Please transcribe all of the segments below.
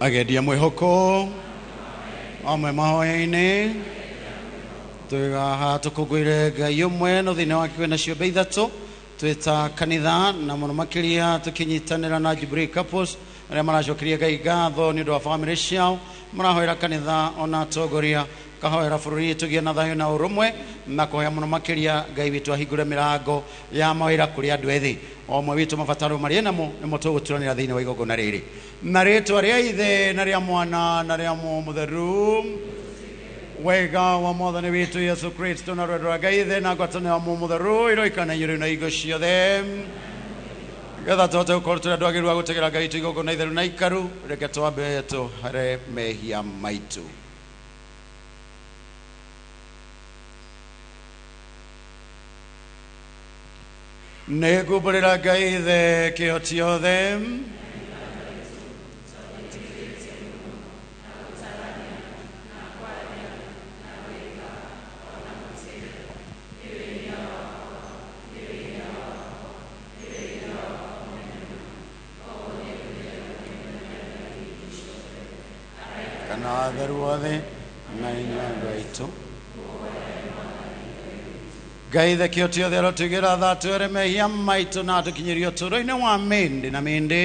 Agendia mwĩhoko amwe mahoya-inĩ twĩ haha tũkũngũĩre Ngai ũmwe no thĩinĩ wake kwĩna ciũmbe ithatũ twĩta kanitha na mũno makĩria tũkĩnyitanĩra na Jubilee Couples arĩa maracokeria Ngai ngatho nĩ ũndũ wa bamĩrĩ ciao marahoera kanitha ona atongoria kahoera bũrũri tũgĩe na thayũ na ũrũmwe na kũhoya mũno makĩria Ngai witũ ahingũre mĩrango ya mawĩra kũrĩ andũ ethĩ o ũmwe witũ mabataro marĩa namo nĩmo tũgũturanĩra thĩinĩ wa igongona rĩrĩ na rĩtwa rĩa ithe na rĩa mwana na rĩa Muoyo Mũtheru. Wega wa mwathani witũ Yesu Kristo na rwendo rwa Ngai ithe na ngwatanĩro ya Muoyo Mũtheru iroikana inyuĩ rĩu na hingo ciothe getha tũhote gũkorwo tũrĩ andũ agĩrĩru a gũtegera Ngai witũ igongona itheru na ikaru. Reke twambe tũhere mehia maitũ. Nĩ ngumbũrĩra Ngai ithe kĩhoti othe kana atheru othe na inyuĩ andũ aitũ. Ngai ithe kĩhoti othe arotũigĩra tha twere mehia maitũ na atũkinyĩrie ũtũũro-inĩ wa mĩndĩ na mĩndĩ.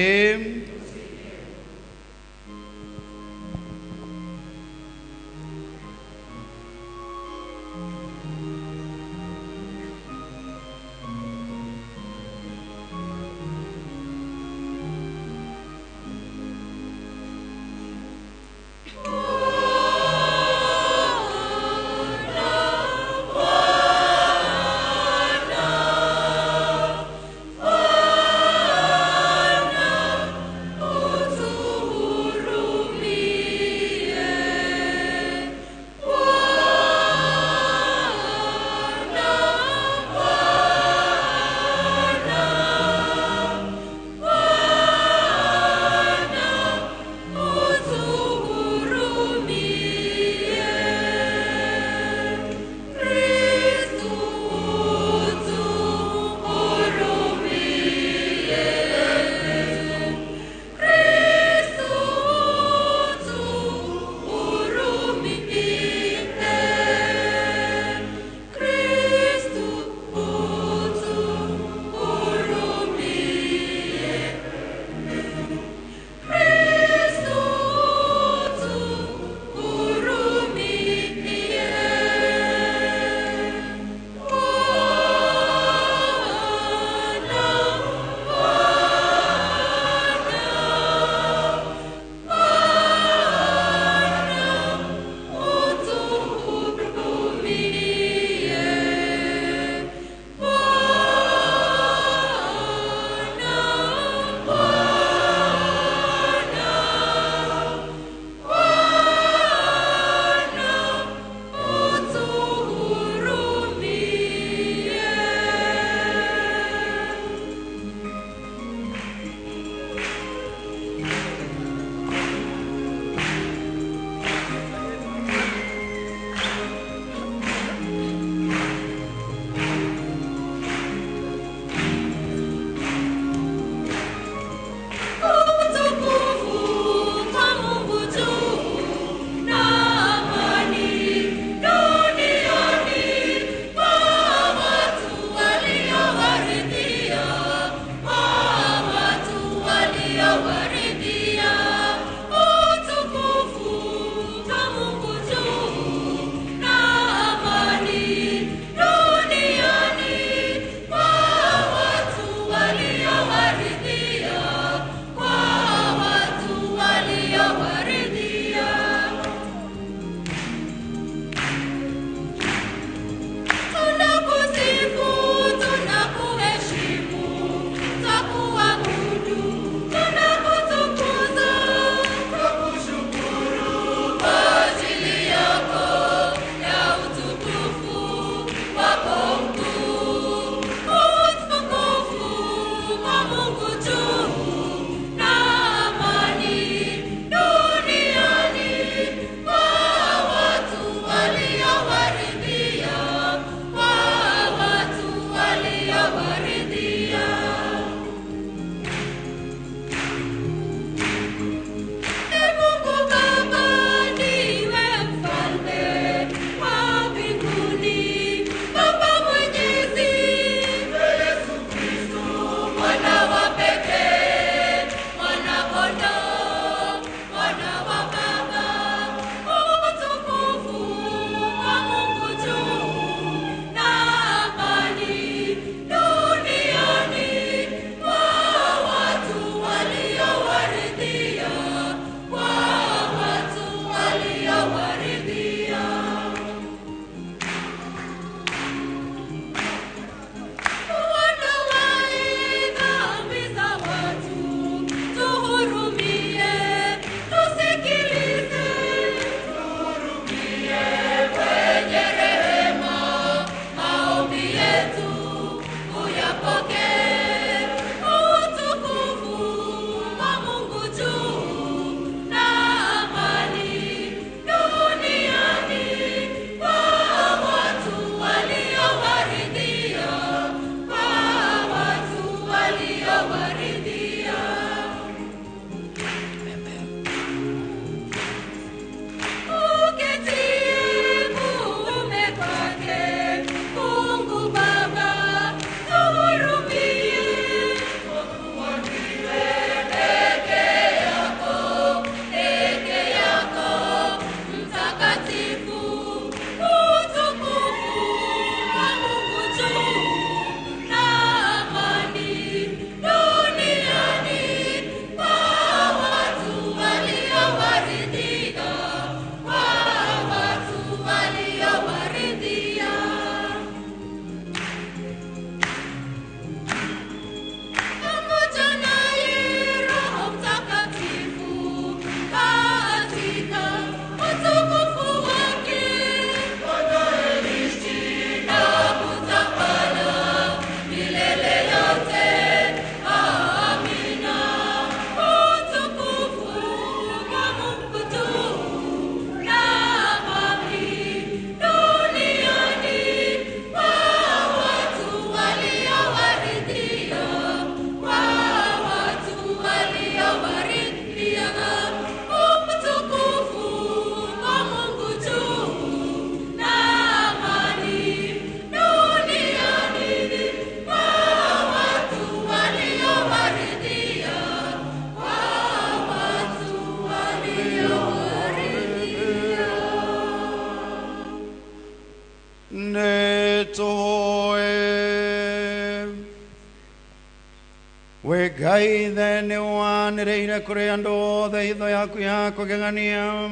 We Ngai ithe nĩ wanĩrĩire kũrĩ andũ othe hitho yaku ya kũgegania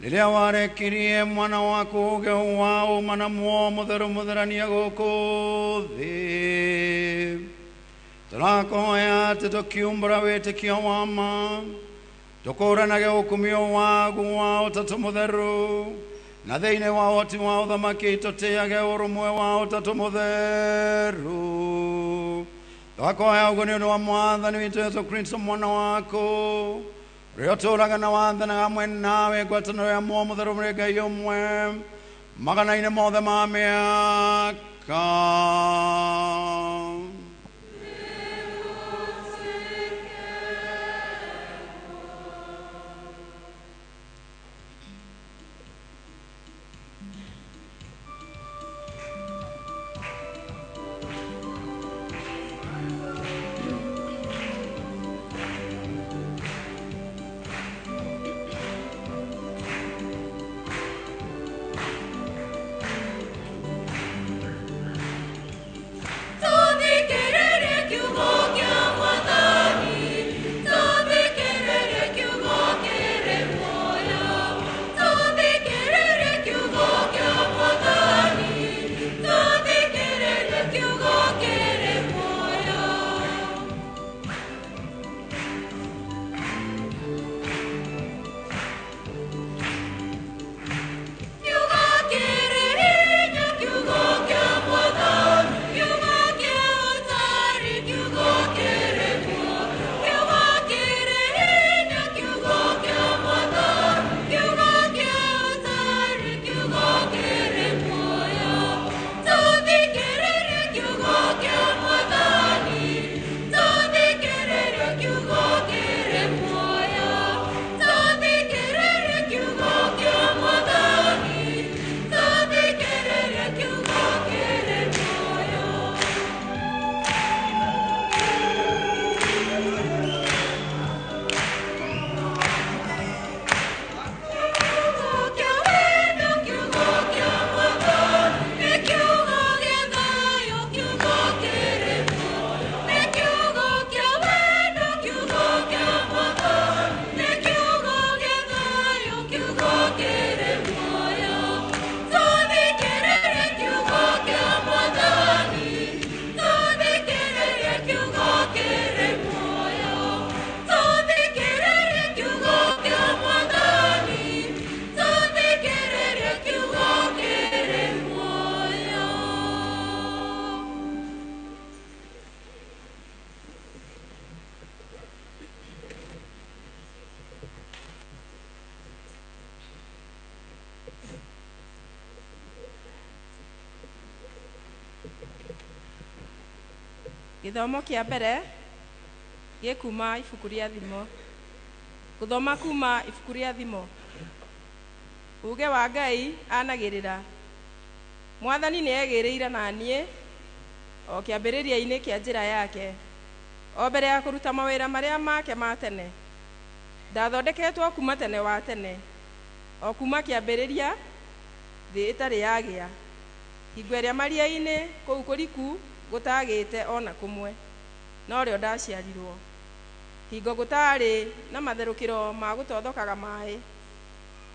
rĩrĩa warekirie mwana waku ũge wa ũma na muo mũtheru mũtherania gũkũ thĩ. Tũrakoya atĩ tũkiumbũra wĩtĩkio wa ma tũkũranage ũkumio wagu wa Ũtatũ Mũtheru na thĩinĩ wa ũhoti wa ũthamaki tũtĩage ũrũmwe wa Ũtatũ Mũtheru. Twakoya ũguo nĩ ũndũ wa Mwathani witũ Yesu Kristo mwana waku ũrĩa ũtũũraga na wathanaga hamwe nawe ngwatanĩro ya Muoyo Mũtheru mũrĩ Ngai ũmwe magana-inĩ mothe ma mĩaka. Gĩthomo kĩa mbere gĩkuma ibuku rĩa Thimo. Gũthoma kuma ibuku rĩa Thimo. Uge wa Ngai anagĩrĩra. Mwathani nĩ egĩrĩire na niĩ o kĩambĩrĩria-inĩ kĩa njĩra yake, o mbere ya kũruta mawĩra marĩa make ma tene. Ndathondeketwo kuma tene wa tene, o kuma kĩambĩrĩria thĩ ĩtarĩ yagĩa. Hingo ĩrĩa maria-inĩ kũu kũriku gũtagĩte ona kũmwe, norĩo ndaciarirwo. Hingo gũtarĩ na matherũkĩro ma gũtothokaga maĩ,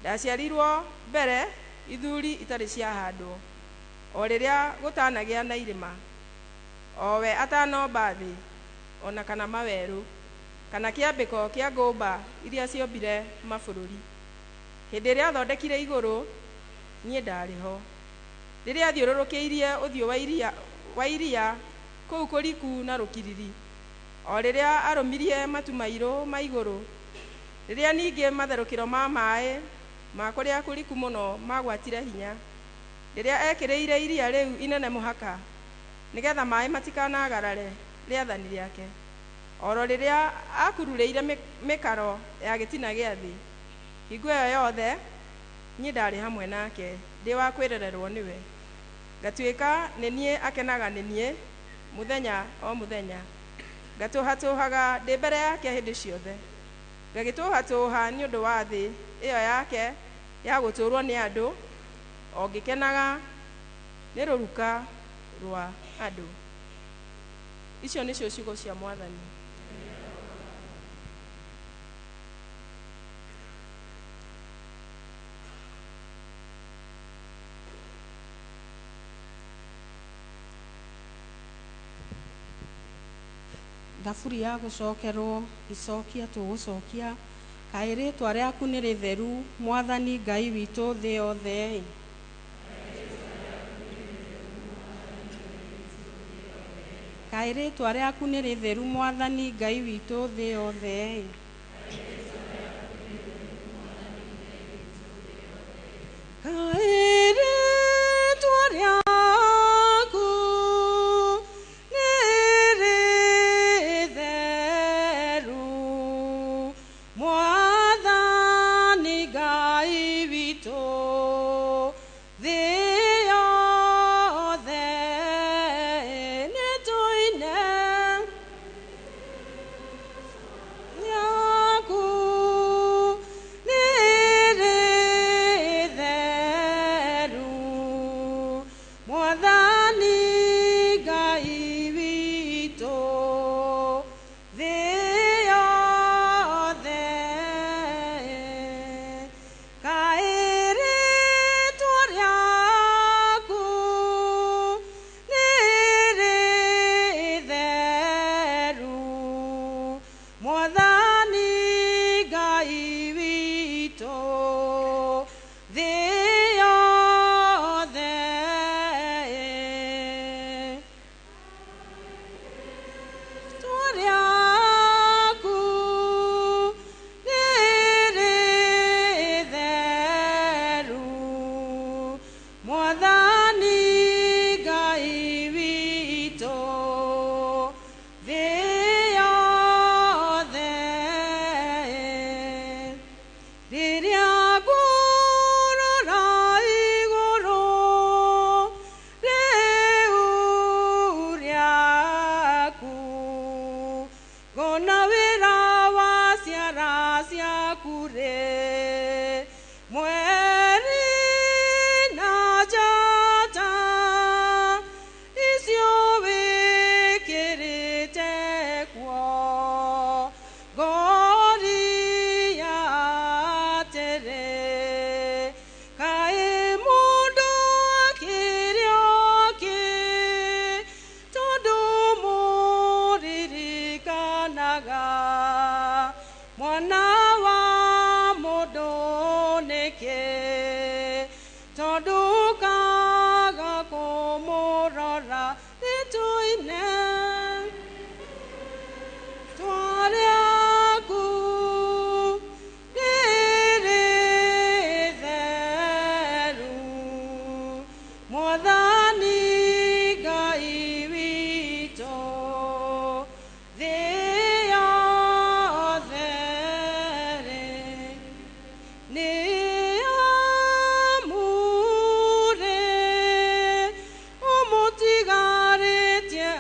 ndaciarirwo mbere ithuri itarĩ ciahandwo, o rĩrĩa gũtanagĩa na irĩma, o we atanomba thĩ ona kana mawerũ, kana kĩambĩko kĩa ngũmba iria ciombire mabũrũri. Hĩndĩ ĩrĩa athondekire igũrũ, niĩ ndarĩ ho. Rĩrĩa athiũrũrũkĩirie ũthiũ wa iria kũu kũriku na rũkiriri, o rĩrĩa arũmirie matu mairũ ma igũrũ, rĩrĩa ningĩ matherũkĩro ma maĩ ma kũrĩa kũriku mũno magwatire hinya, rĩrĩa ekĩrĩire iria rĩu inene mũhaka, nĩgetha maĩ matikanagarare rĩathani rĩake, oro rĩrĩa akururĩire mĩkaro ya gĩtina gĩa thĩ. Hingo ĩyo yothe niĩ ndarĩ hamwe nake, ndĩ wa kwĩrererwo nĩwe. Ngatuĩka nĩ niĩ akenaga nĩ niĩ mũthenya o mũthenya, ngatũhatũhaga ndĩ mbere yake hĩndĩ ciothe, ngagĩtũhatũha nĩ ũndũ wa thĩ ĩyo yake ya gũtũũrwo nĩ andũ, o ngĩkenaga nĩ rũruka rwa andũ. Icio nĩcio ciugo cia Mwathani. Thaburi ya gũcokerwo icokia tũgũcokia kaĩ rĩtwa rĩaku nĩ rĩtheru Mwathani Ngai witũ thĩ yothe. Kaĩ rĩtwa rĩaku nĩ rĩtheru Mwathani Ngai witũ thĩ yothe. Kaĩ rĩtwa rĩaku nĩ rĩtheru Mwathani Ngai witũ thĩ yothe. Nĩtũine rĩaku nĩ rĩtheru Mwathani Ngai witũ thĩ yothe. Kaĩ rĩtwa rĩaku nĩ rĩtheru Mwathani Ngai witũ thĩ yothe. Rĩtwa rĩaku nĩ rĩtheru Mwathani Ngai witũ thĩ yothe. Rĩrĩa ngũrora igũrũ rĩu rĩaku ngona wĩra wa ciara ciaku rĩ mweri na njata icio wĩkĩrĩte kuo ngoria atĩrĩ kaĩ mũndũ akĩrĩ okĩ tondũ mũririkanaga mwana wa mũndũ nĩkĩ tondũ kaga kũmũrora. Nĩtũine rĩtwa rĩaku nĩ rĩtheru Mwathani Ngai witũ thĩ yothe. Nĩ amũre ũmũtigarĩtie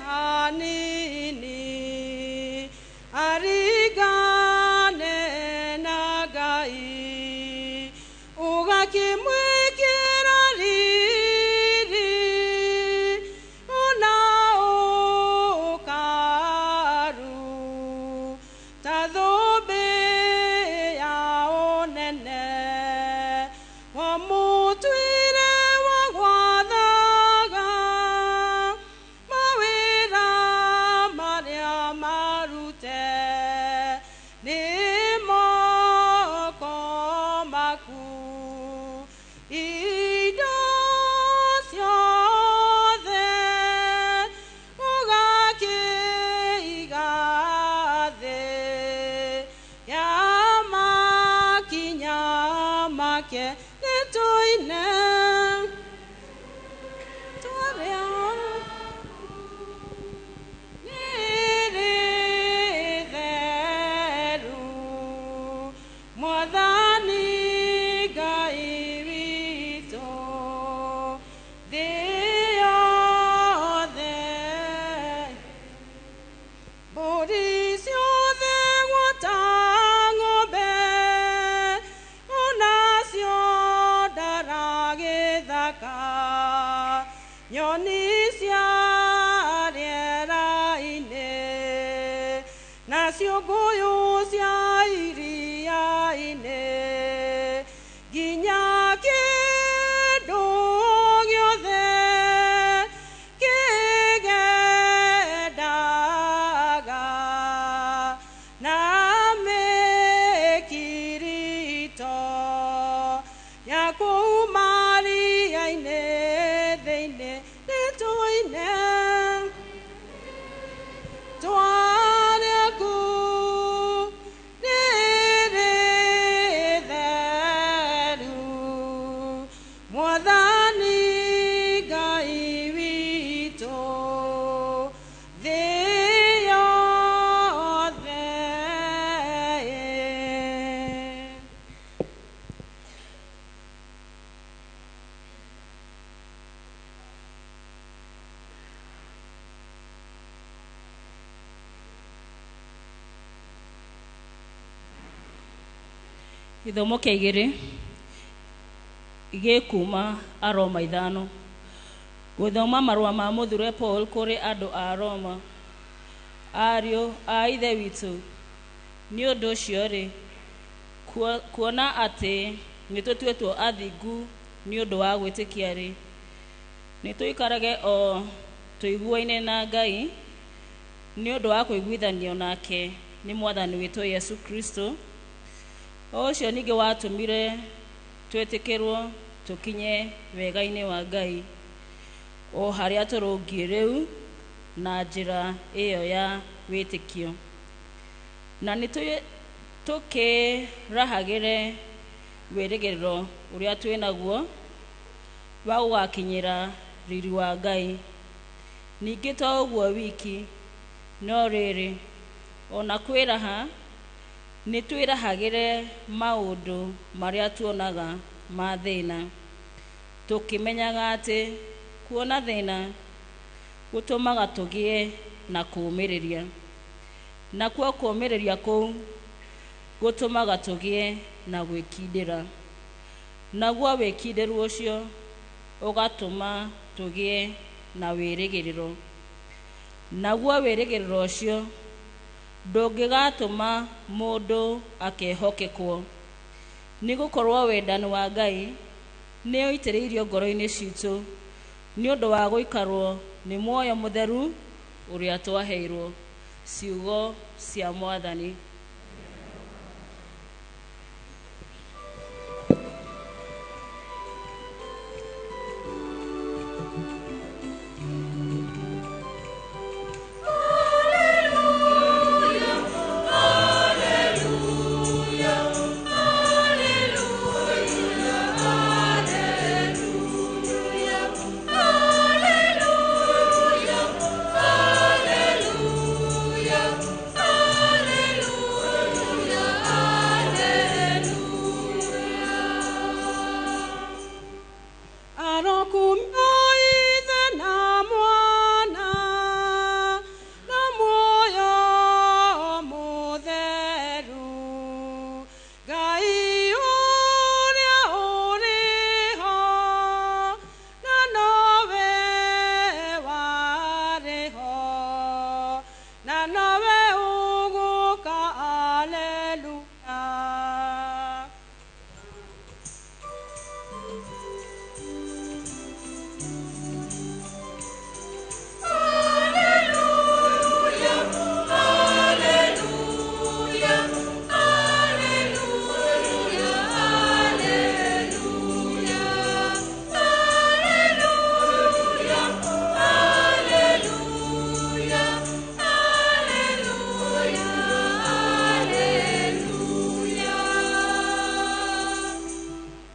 ciũngũyũ cia iria-inĩ nginya kĩndũ gĩothe kĩgendaga na mĩkirito ya kũu maria-inĩ thĩinĩ nĩtũine twarĩaku nĩ rĩtheru Mwathani Ngai witũ thĩ yothe. Gĩthomo kĩa igĩrĩ gĩkuma Aroma 5. Gũthoma marũa ma mũthure Paul kũrĩ andũ a Roma. Ariũ a Ithe witũ, nĩ ũndũ ũcio rĩ, kuona atĩ nĩtũtuĩtwo athingu nĩ ũndũ wa gwĩtĩkia rĩ, nĩtũikarage o tũiguaine na Ngai nĩ ũndũ wa kũiguithanio nake nĩ Mwathani witũ Yesu Kristo, o ũcio ningĩ watũmire twĩtĩkĩrwo tũkinye wega-inĩ wa Ngai, o harĩa tũrũngiĩ rĩu na njĩra ĩyo ya wĩtĩkio. Na nĩ tũkĩrahagĩre wĩrĩgĩrĩro ũrĩa twĩ naguo wa gũgakinyĩra riri wa Ngai. Ningĩ to ũguo wiki, no rĩrĩ, ona kwĩraha nĩ twĩrahagĩre maũndũ marĩa tuonaga ma thĩna, tũkĩmenyaga atĩ kuona thĩna gũtũmaga tũgĩe na kũũmĩrĩria, nakuo kũũmĩrĩria kũu gũtũmaga tũgĩe na gwĩkindĩra, naguo wĩkindĩru ũcio ũgatũma tũgĩe na wĩrĩgĩrĩro, naguo wĩrĩgĩrĩro ũcio ndũngĩgatũma mũndũ akehokekwo, nĩ gũkorwo wendani wa Ngai nĩ ũitĩrĩirio ngoro-inĩ citũ nĩ ũndũ wa gũikarwo nĩ muoyo mũtheru ũrĩa twaheirwo. Ciugo cia Mwathani.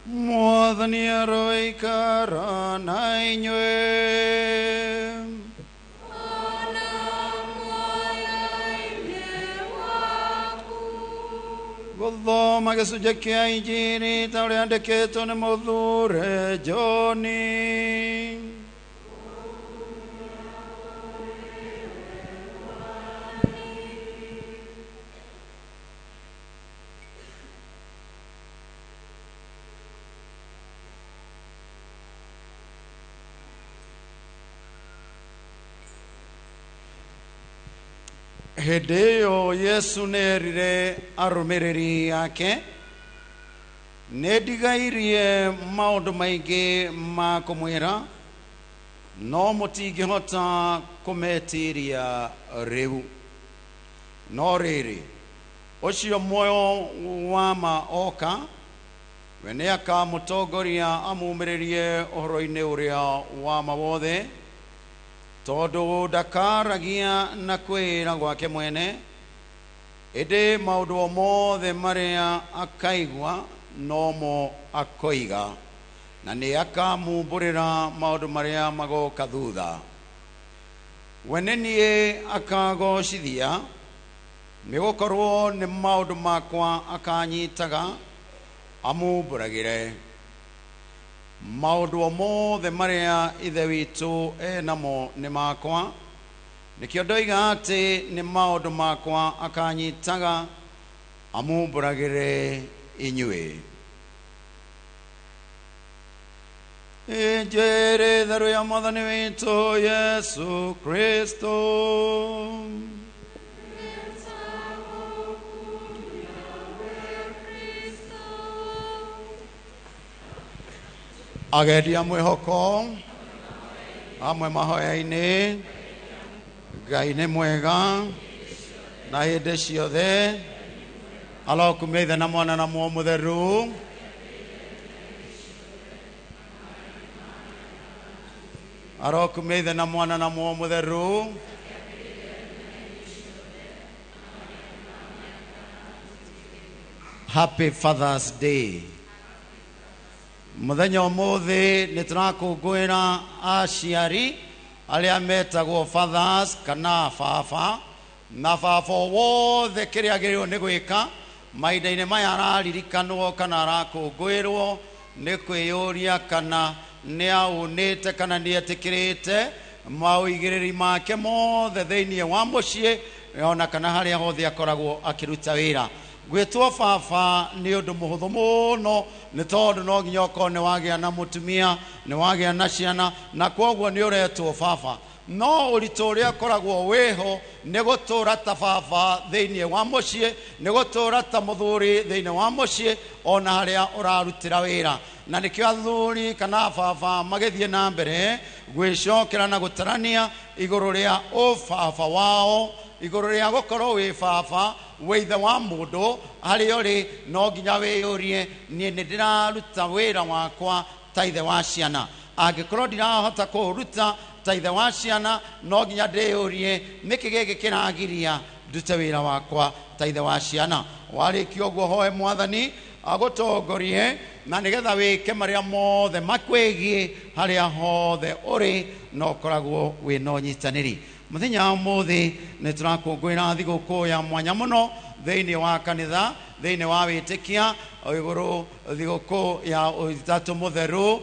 Mwathani aroikara na inyuĩ. Gũthoma gĩcunjĩ kĩa Injiri ta ũrĩa yandĩkĩtwo nĩ mũthure Johni. Hĩndĩ ĩyo Yesu nĩ erire arũmĩrĩri ake, nĩ ndigairie maũndũ maingĩ ma kũmwĩra, no mũtingĩhota kũmetiria rĩu. No rĩrĩ, ũcio muoyo wa ma oka, we nĩ akamũtongoria amumĩrĩrie ũhoro-inĩ ũrĩa wa ma wothe, tondũ ndakaragia na kwĩra gwake mwene, ĩndĩ maũndũ o mothe marĩa akaigua nomo akoiga, na nĩ akamumbũrĩra maũndũ marĩa magoka thutha. We nĩ niĩ akagocithia, nĩ gũkorwo nĩ maũndũ makwa akanyitaga amumbũragĩre. Maũndũ o mothe marĩa Ithe witũ enamo nĩ makwa, nĩkĩo ndoiga atĩ nĩ maũndũ makwa akanyitaga amumbũragĩre inyuĩ. Injiri theru ya Mwathani witũ Yesu Kristo. Ageria mwĩhoko amwe mahoya-inĩ, Ngai nĩ mwega na hĩndĩ ciothe, arokumia Ithe na Mwana na Muoyo Mũtheru. Arokumia Ithe na Mwana na Muoyo Mũtheru. Happy Father's Day. Mũthenya ũmũthĩ nĩ tũrakũngũĩra aciari arĩa metagwo fathers kana baba, na baba wothe kĩrĩa agĩrĩirwo nĩ gwĩka mahinda-inĩ maya araririkanwo kana arakũngũĩrwo nĩ kwĩyũria kana nĩ aũnĩte kana nĩ etĩkĩrĩte maũigĩrĩri make mothe thĩinĩ wa mũciĩ ona kana harĩa hothe akoragwo akĩruta wĩra. Gwĩtwo baba nĩ ũndũ mũhũthũ mũno, nĩ tondũ no nginya ũkorwo nĩ wagĩa na mũtumia, nĩ wagĩa na ciana, na kwoguo nĩ ũretwo baba. No ũritũ ũrĩa ũkoragwo wĩho nĩ gũtũra ta baba thĩinĩ wa mũciĩ, nĩ gũtũra ta mũthuri thĩinĩ wa mũciĩ ona harĩa ũrarutĩra wĩra. Na nĩkĩo athuri kana baba magĩthiĩ na mbere gwĩcokera na gũtarania igũrũ rĩa ũbaba wao, igũrũ rĩa gũkorwo wĩ baba wĩ ithe wa mũndũ harĩa ũrĩ, no nginya wĩyũrie niĩ nĩ ndĩraruta wĩra wakwa ta ithe wa ciana. Angĩkorwo ndirahota kũũruta ta ithe wa ciana, no nginya ndĩyũrie nĩkĩ gĩkĩ kĩragiria ndute wĩra wakwa ta ithe wa ciana. Warĩkia ũguo hoe Mwathani agũtongorie na nĩgetha wĩke marĩa mothe makwĩgiĩ harĩa hothe ũrĩ, na ũkoragwo wĩna ũnyitanĩri. Mũthenya wa ũmũthĩ nĩ tũrakũngũĩra thigũkũ ya mwanya mũno thĩinĩ wa kanitha, thĩinĩ wa wĩtĩkia, igũrũ thigũkũ ya Ũtatũ Mũtheru,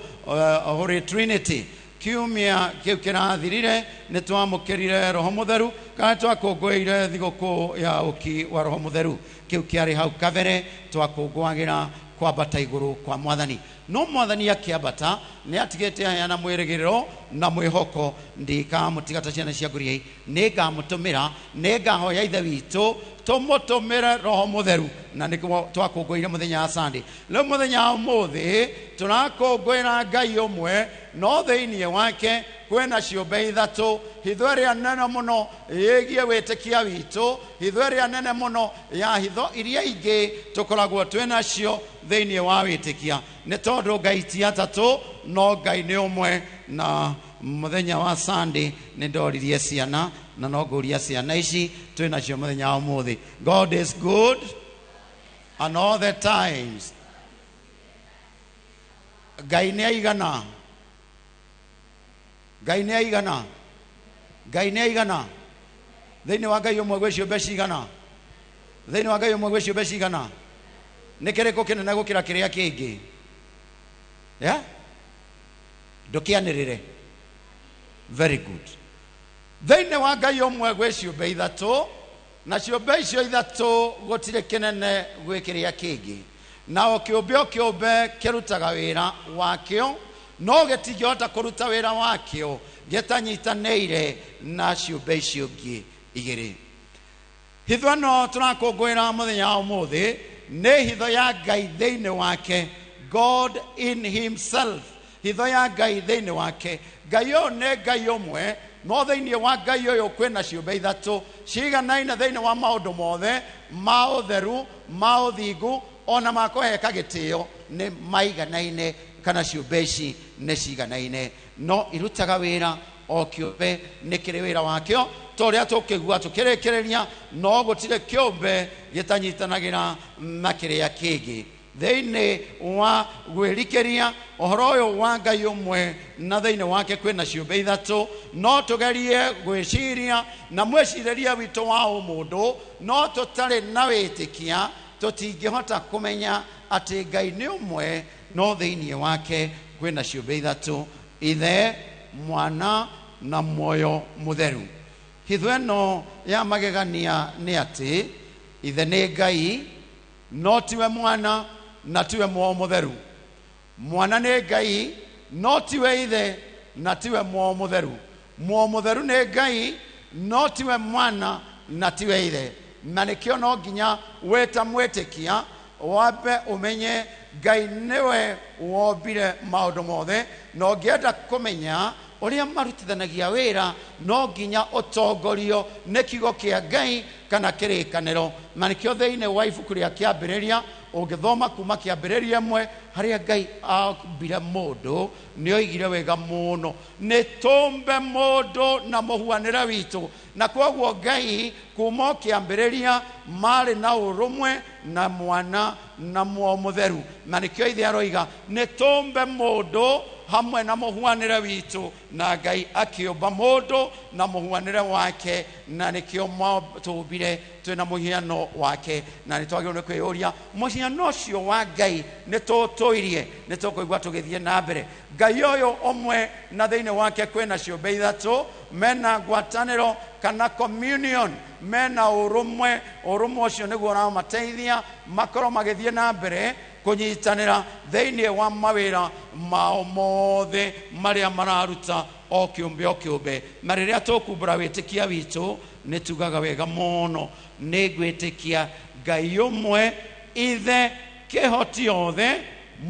Holy Trinity. Kiumia kĩu kĩrathirire nĩ twamũkĩrire Roho Mũtheru, kana twakũngũĩire thigũkũ ya ũki wa Roho Mũtheru. Kĩu kĩarĩ hau kabere twakũngũagĩra kwambata igũrũ kwa Mwathani. No Mwathani akĩambata nĩ atigĩte aheana mwĩrĩgĩrĩro na mwĩhoko, ndikamũtiga ta ciana cia ngũriai, nĩ ngamũtũmĩra, nĩ ngahoya Ithe witũ tũmũtũmĩre Roho Mũtheru. Na nĩguo twakũngũĩire mũthenya wa Sunday. Rĩu mũthenya wa ũmũthĩ tũrakũngũĩra Ngai ũmwe, no thĩinĩ wake kwĩna ciũmbe ithatũ, hitho ĩrĩa nene mũno ĩgiĩ wĩtĩkia witũ, hitho ĩrĩa nene mũno ya hitho iria ingĩ tũkoragwo twĩnacio thĩinĩ wa wĩtĩkia. Nĩ tondũ Ngai ti atatũ, no Ngai nĩ ũmwe. Na mũthenya wa Sunday nĩ ndoririe ciana, na no ngũria ciana ici twĩnacio mũthenya wa ũmũthĩ. God is good and all the times. Ngai nĩ aigana, Ngai nĩ aigana, Ngai nĩ aigana. Thĩinĩ wa Ngai ũmwe gwĩ ciũmbe cigana? Thĩinĩ wa Ngai ũmwe gwĩ ciũmbe cigana? Nĩ kĩrĩkũ kĩnene gũkĩra kĩrĩa kĩngĩ? Yeah? Ndũkĩanĩrĩre. Very good. Thĩinĩ wa Ngai ũmwe gwĩ ciũmbe ithatũ, na ciũmbe icio ithatũ gũtirĩ kĩnene gwĩ kĩrĩa kĩngĩ. Na o kĩũmbe o kĩũmbe kĩrutaga wĩra wakĩo, no gĩtingĩhota kũruta wĩra wakĩo gĩtanyitanĩire na ciũmbe icio ingĩ igĩrĩ. Hitho ĩno tũrakũngũĩra mũthenya wa ũmũthĩ nĩ hitho ya Ngai thĩinĩ wake, God in himself. Hitho ya Ngai thĩinĩ wake. Ngai ũyũ nĩ Ngai ũmwe, no thĩinĩ wa Ngai ũyũ kwĩna ciũmbe ithatũ ciganaine thĩinĩ wa maũndũ mothe ma ũtheru, ma ũthingu, ona ma kũheka gĩtĩo nĩ maiganaine, kana ciũmbe ici nĩ ciganaine, no irutaga wĩra o kĩũmbe nĩ kĩrĩ wĩra wakĩo ta ũrĩa tũkĩgua tũkĩrĩkĩrĩria, no gũtirĩ kĩũmbe gĩtanyitanagĩra na kĩrĩa kĩngĩ. Thĩinĩ wa gwĩrikĩria ũhoro ũyũ wa Ngai ũmwe na thĩinĩ wake kwĩna ciũmbe ithatũ, no tũgerie gwĩciria na mwĩcirĩrie witũ wa ũmũndũ, no tũtarĩ na wĩtĩkia tũtingĩhota kũmenya atĩ Ngai nĩ ũmwe, no thĩinĩ wake kwĩna ciũmbe ithatũ, Ithe, Mwana na Muoyo Mũtheru. Hitho ĩno ya magegania nĩ atĩ Ithe nĩ Ngai, no tiwe Mwana na tiwe Muoyo Mũtheru. Mwana nĩ Ngai, no tiwe Ithe na tiwe Muoyo Mũtheru. Muoyo Mũtheru nĩ Ngai, no tiwe Mwana na tiwe Ithe. Na nĩkĩo no nginya wĩta mwĩtĩkia wambe ũmenye Ngai nĩwe wombire maũndũ mothe, na ũngĩenda kũmenya ũrĩa marutithanagia wĩra no nginya ũtongorio nĩ kiugo kĩa Ngai kana kĩrĩkanĩro. Na nĩkĩo thĩinĩ wa ibuku rĩa kĩambĩrĩria ũngĩthoma kuma kĩambĩrĩria ĩmwe harĩa Ngai ambire mũndũ nĩ oigire wega mũno, nĩ tũmbe mũndũ na mũhuanĩre witũ. Na kwoguo Ngai kuma o kĩambĩrĩria marĩ na ũrũmwe na Mwana na Muoyo Mũtheru. Na nĩkĩo Ithe aroiga nĩ tũmbe mũndũ hamwe na mũhuanĩre witũ, na Ngai akĩũmba mũndũ na mũhuanĩre wake, na nĩkĩo tũmbire twĩna mũhiano wake. Na nĩ twagĩrĩirwo nĩ kwĩyũria mũhiano ũcio wa Ngai nĩ tũtũirie, nĩ tũkũigua tũgĩthiĩ na mbere. Ngai ũyũ ũmwe na thĩinĩ wake kwĩna ciũmbe ithatũ mena ngwatanĩro kana communion, mena ũrũmwe. Ũrũmwe ũcio nĩguo ũramateithia makorwo magĩthiĩ na mbere kũnyitanĩra thĩinĩ wa mawĩra mao mothe marĩa mararuta o kĩũmbe o kĩũmbe. Na rĩrĩa tũkumbũra wĩtĩkia witũ nĩ tugaga wega mũno, nĩ ngwĩtĩkia Ngai ũmwe, Ithe kĩhoti othe,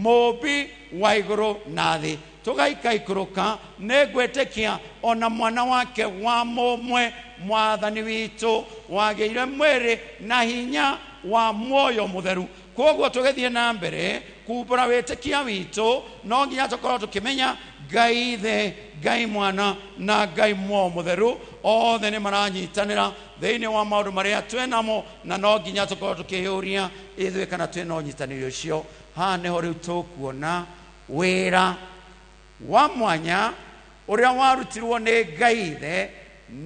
mũũmbi wa igũrũ na thĩ. Tũgaikaikũrũka nĩ ngwĩtĩkia ona Mwana wake wa mũmwe Mwathani witũ wagĩire mwĩrĩ na hinya wa Muoyo Mũtheru. Kwoguo tũgĩthiĩ na mbere kumbũra wĩtĩkia witũ no nginya tũkorwo tũkĩmenya Ngai Ithe, Ngai Mwana na Ngai Muoyo Mũtheru othe nĩ maranyitanĩra thĩinĩ wa maũndũ marĩa twĩnamo, na no nginya tũkorwo tũkĩyũria ithuĩ kana twĩna ũnyitanĩri ũcio. Haha nĩho rĩu tũkuona wĩra wa mwanya ũrĩa warutirwo nĩ Ngai Ithe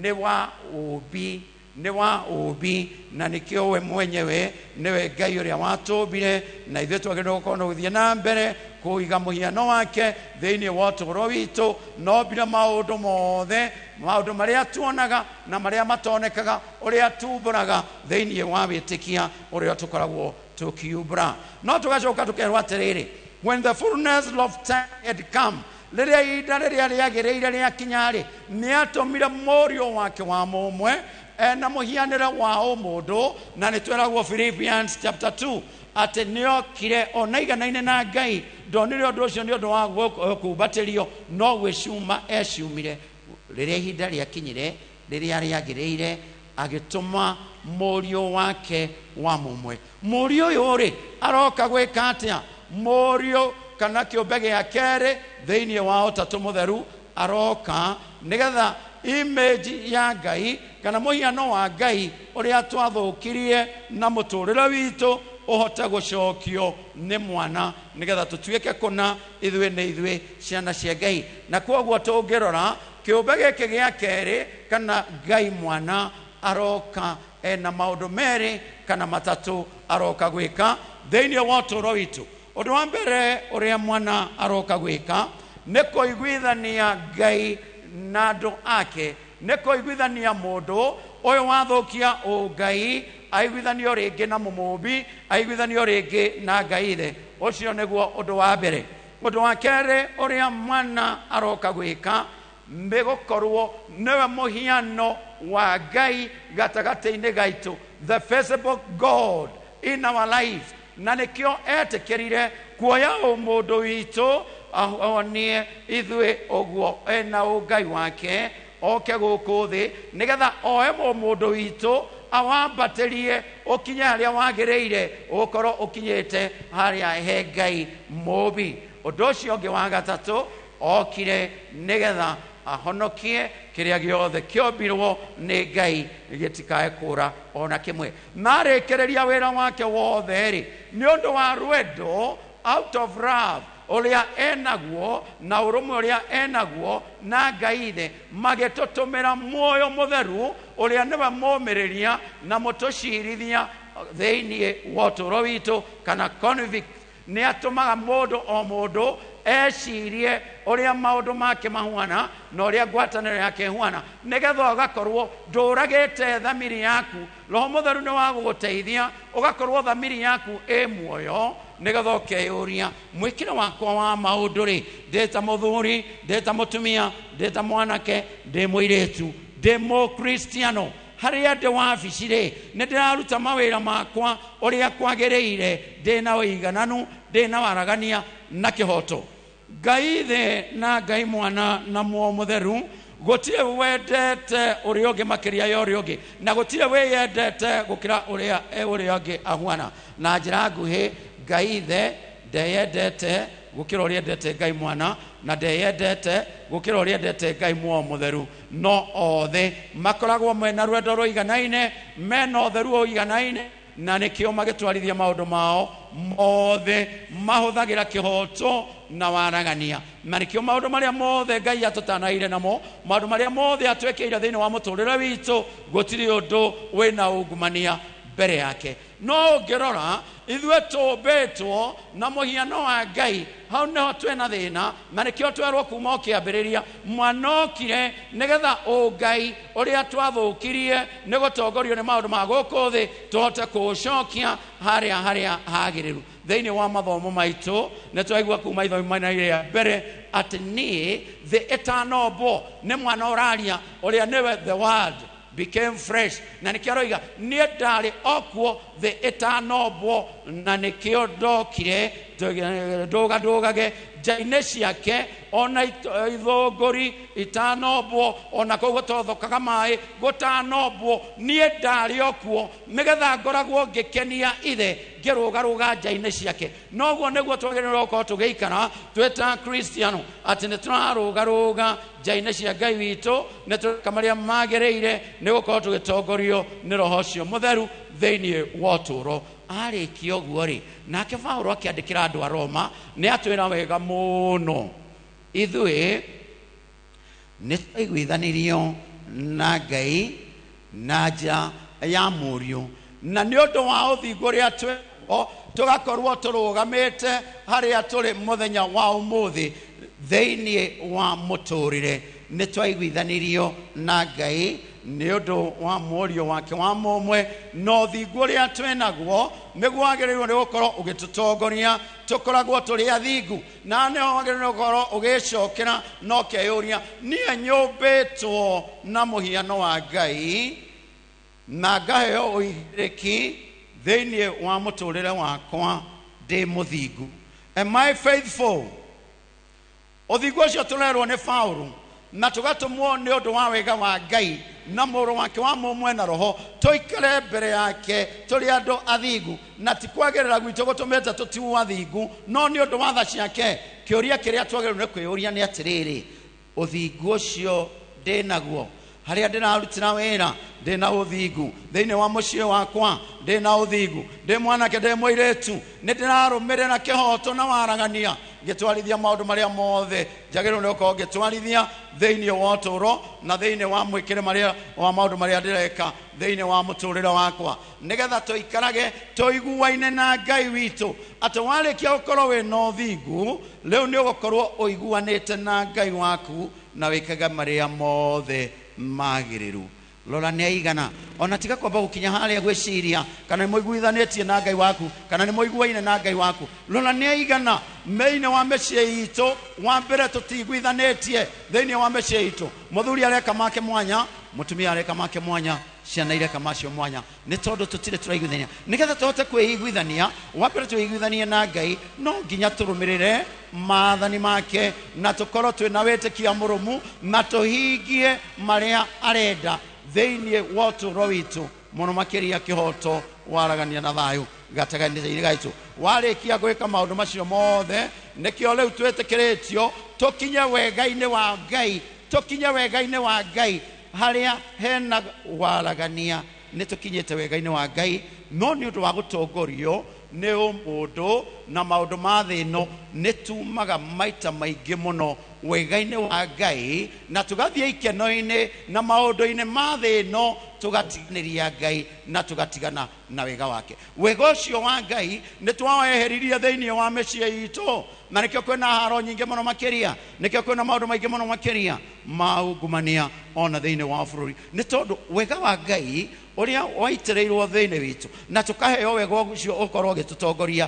nĩ wa ũũmbi, nĩ wa ũũmbi, na nĩkĩo we mwenyewe nĩwe Ngai ũrĩa watũmbire, na ithuĩ twagĩrĩirwo gũkorwo na gũthiĩ na mbere kũiga mũhiano wake thĩinĩ wa ũtũũro witũ. Na ombire maũndũ mothe, maũndũ marĩa tuonaga na marĩa matonekaga, ũrĩa tumbũraga thĩinĩ wa wĩtĩkia ũrĩa tũkoragwo tũkiumbũra. No tũgacoka tũkerwo atĩrĩrĩ, when the fullness of time had come, rĩrĩa ihinda rĩrĩa rĩagĩrĩire rĩakinya-rĩ, nĩatũmire mũriũ wake wa mũmwe ena mũhianĩre wa ũmũndũ, na nĩ twĩragwo Philippians chapter 2 atĩ nĩokire ona iganaine na Ngai, ndonire ũndũ ũcio nĩ ũndũ wa kumbatĩrio, no gwĩcuma eciumire. Rĩrĩa ihinda rĩakinyire rĩrĩa rĩagĩrĩire, agĩtũma mũriũ wake wa mũmwe. Mũriũ ũyũ rĩ, aroka gwĩka atĩa? Mũriũ kana kĩũmbe gĩa kerĩ thĩinĩ wa Ũtatũ Mũtheru aroka nĩgetha image ya Ngai kana mũhiano wa Ngai ũrĩa twathũkirie na mũtũrĩre witũ ũhote gũcokio nĩ Mwana, nĩgetha tũtuĩke kũna ithuĩ nĩ ithuĩ ciana cia Ngai. Na kwoguo tũngĩrora kĩũmbe gĩkĩ gĩa kerĩ kana Ngai Mwana aroka ena maũndũ merĩ kana matatũ aroka gwĩka thĩinĩ wa ũtũũro witũ. Ũndũ wa mbere ũrĩa Mwana aroka gwĩka nĩ kũiguithania Ngai na andũ ake, nĩ kũiguithania mũndũ ũyũ wathũkia ũngai aiguithanio rĩngĩ na mũmũmbi, aiguithanio rĩngĩ na Ngai Ithe. Ũcio nĩguo ũndũ wa mbere. Ũndũ wa kerĩ ũrĩa Mwana aroka gwĩka nĩ gũkorwo nĩwe mũhiano wa Ngai gatagatĩ-inĩ gaitũ. the visible God in our lives. Na nĩkĩo etĩkĩrire kuoya ũmũndũ witũ ahonie ithuĩ ũguo ena ũngai wake oke gũkũ thĩ nĩgetha oe ũmũndũ witũ awambatĩrie ũkinye harĩa wagĩrĩire ũkorwo ũkinyĩte harĩa he Ngai mũũmbi. Ũndũ ũcio ũngĩ wa gatatũ okire nĩgetha ahonokie kĩrĩa gĩothe kĩombirwo nĩ Ngai gĩtikae kũra ona kĩmwe. Na arĩkĩrĩria wĩra wake wothe rĩ, nĩ ũndũ wa rwendo, out of love ũrĩa enaguo na ũrũmwe ũrĩa enaguo na Ngai ithe, magĩtũtũmĩra muoyo mũtheru ũrĩa nĩwe mũmĩrĩria na mũtũcirithia thĩinĩ wa ũtũũro witũ, kana convict. Nĩ atũmaga mũndũ o mũndũ ecirie ũrĩa maũndũ make mahuana na ũrĩa ngwatanĩro yake ĩhuana, nĩgetha ũgakorwo ndũragĩte thamiri yaku. Roho Mũtheru nĩ wa gũgũteithia ũgakorwo thamiri yaku ĩ muoyo, nĩgetha ũkeyũria mwĩkĩre wakwa wa maũndũ rĩ, ndĩ ta mũthuri, ndĩ ta mũtumia, ndĩ ta mwanake, ndĩ mũirĩtu, ndĩ mũkristiano, harĩa ndĩ wabici rĩ, nĩ ndĩraruta mawĩra makwa ũrĩa kwagĩrĩire, ndĩ na ũigananu, ndĩ na waragania na kĩhoto. Ngai ithe na Ngai mwana na muoyo mũtheru gũtirĩ wendete ũrĩa ũngĩ makĩria ya ũrĩa ũngĩ, na gũtirĩ wĩyendete gũkĩra ũrĩa ũrĩa ũngĩ ahuana. Na njĩra nguhĩ, Ngai ithe ndeyendete gũkĩra ũrĩa endete Ngai mwana, na ndeyendete gũkĩra ũrĩa endete Ngai muoyo mũtheru. No othe makoragwo mena rwendo rũiganaine, mena ũtheru ũiganaine, na nĩkĩo magĩtwarithia maũndũ mao mothe mahũthagĩra kĩhoto na waragania. Na nĩkĩo maũndũ marĩa mothe Ngai atũtanaire namo, maũndũ marĩa mothe atwĩkĩire thĩinĩ wa mũtũrĩre witũ, gũtirĩ ũndũ wĩna ungumania mbere yake. No ũngĩrora ithuĩ tũmbĩtwo na mũhiano wa Ngai, hau nĩho twĩna thĩna, na nĩkĩo twerwo kuma o kĩambĩrĩria mwana okire nĩgetha ũngai ũrĩa twathũkirie nĩ gũtongorio nĩ maũndũ ma gũkũ thĩ tũhote kũũcokia harĩa harĩa hagĩrĩru. Thĩinĩ wa mathomo maitũ nĩ twaigua kuma ithomo-inĩ rĩa mbere atĩ niĩ thĩ ĩtanombwo nĩ mwana ũraria ũrĩa nĩwe the word became fresh, na nĩkĩo aroiga niĩ ndarĩ okuo thĩ ĩtanombwo, na nĩkĩo ndokire ndũgadũgage nja-inĩ ciake ona ithũngũri itanombwo, ona kũu gũtothokaga maĩ gũtanombwo, niĩ ndarĩ okuo nĩgetha ngoragwo ngĩkenia ithe ngĩrũgarũga nja-inĩ ciake. Noguo nĩguo twagĩrĩirwo gũkorwo tũgĩikara twĩ ta Kristiano, atĩ nĩ tũrarũgarũga nja-inĩ cia Ngai witũ, nĩ tũreka marĩa magĩrĩire, nĩ gũkorwo tũgĩtongorio nĩ Roho ũcio Mũtheru thĩinĩ wa ũtũũro. Arĩkia ũguo rĩ, nake Paũlũ akĩandĩkĩra andũ a Roma nĩ atwĩra wega mũno, ithuĩ nĩ twaiguithanirio na Ngai na njĩra ya Mũriũ, na nĩ ũndũ wa ũthingu ũrĩa twĩho tũgakorwo tũrũgamĩte harĩa tũrĩ mũthenya wa ũmũthĩ thĩinĩ wa mũtũrĩre. Nĩ twaiguithanirio na Ngai nĩ ũndũ wa Mũriũ wake wa mũmwe, na ũthingu ũrĩa twĩnaguo nĩguo wagĩrĩirwo nĩ gũkorwo ũgĩtũtongoria tũkoragwo tũrĩ athingu, na nĩho wagĩrĩirwo nĩ gũkorwo ũgĩcokera na ũkeyũria, niĩ nyũmbĩtwo na mũhiano wa Ngai na ngaheo ũigĩrĩki thĩinĩ wa mũtũrĩre wakwa ndĩ mũthingu. Am I faithful? Ũthingu ũcio tũrerwo nĩ Paũlũ na tũgatũmwo nĩ ũndũ wa wega wa Ngai na mũrũ wake wa mũmwe na Roho, tũikare mbere yake tũrĩ andũ athingu, na ti kwagĩrĩra gwitũ gũtũmĩte tũtigwo athingu, no nĩ ũndũ wa tha ciake. Kĩũria kĩrĩa twagĩrĩirwo nĩ kwĩyũria nĩ atĩrĩrĩ, ũthingu ũcio ndĩnaguo harĩa ndĩrarutĩra wĩra ndĩna ũthingu, thĩinĩ wa mũciĩ wakwa ndĩna ũthingu, ndĩ mwanake ndĩ mũirĩtu nĩ ndĩrarũmĩrĩra kĩhoto na waragania ngĩtwarithia maũndũ marĩa mothe njagĩrĩirwo nĩ gũkorwo ngĩtwarithia thĩinĩ wa ũtũũro na thĩinĩ wa mwĩkĩre marĩa wa maũndũ marĩa ndĩreka thĩinĩ wa mũtũrĩre wakwa, nĩgetha tũikarage tũiguaine na Ngai witũ, atĩ warĩkia gũkorwo wĩna ũthingu rĩu nĩ ũgũkorwo ũiguanĩte na Ngai waku na wĩkage marĩa mothe magĩrĩru. Rora nĩ aigana, ona tiga kwamba gũkinya harĩa gwĩciria kana nĩ mũiguithanĩtie na Ngai waku kana nĩ mũiguaine na Ngai waku. Rora nĩ aigana thĩinĩ wa mĩciĩ itũ, wa mbere tũtiguithanĩtie thĩinĩ wa mĩciĩ itũ. Mũthuri areka make mwanya, Mũtumia areka make mwanya, ciana ireka macio mwanya, nĩ tondũ tũtirĩ tũraiguithania. Nĩgetha tũhote kwĩiguithania, wa mbere twĩiguithanie na Ngai, no nginya tũrũmĩrĩre maathani make na tũkorwo twĩna wĩtĩkia mũrũmu na tũhingie marĩa arenda thĩinĩ wa ũtũũro witũ, mũno makĩria kĩhoto, waragania na thayũ gatagatĩ-inĩ gaitũ. Warĩkia gwĩka maũndũ macio mothe, nĩkĩo rĩu twĩtĩkĩrĩtio tũkinye wega-inĩ wa Ngai, tũkinye wega-inĩ wa Ngai harĩa hena waragania. Nĩ tũkinyĩte wega-inĩ wa Ngai, no nĩ ũndũ wa gũtongorio nĩ ũmũndũ na maũndũ ma thĩ ĩno, nĩ tumaga maita maingĩ mũno wega-inĩ wa Ngai na tũgathiĩ ikeno-inĩ na maũndũ-inĩ ma thĩ ĩno, tũgatiganĩria Ngai na tũgatigana na wega wake. Wega ũcio wa Ngai nĩ twaweheririe thĩinĩ wa mĩciĩ itũ, na nĩkĩo kwĩna haro nyingĩ mũno makĩria, nĩkĩo kwĩna maũndũ maingĩ mũno makĩria ma ungumania ona thĩinĩ wa bũrũri, nĩ tondũ wega wa Ngai ũrĩa waitĩrĩirwo thĩinĩ witũ na tũkaheo wega ũcio ũkorwo ũgĩtũtongoria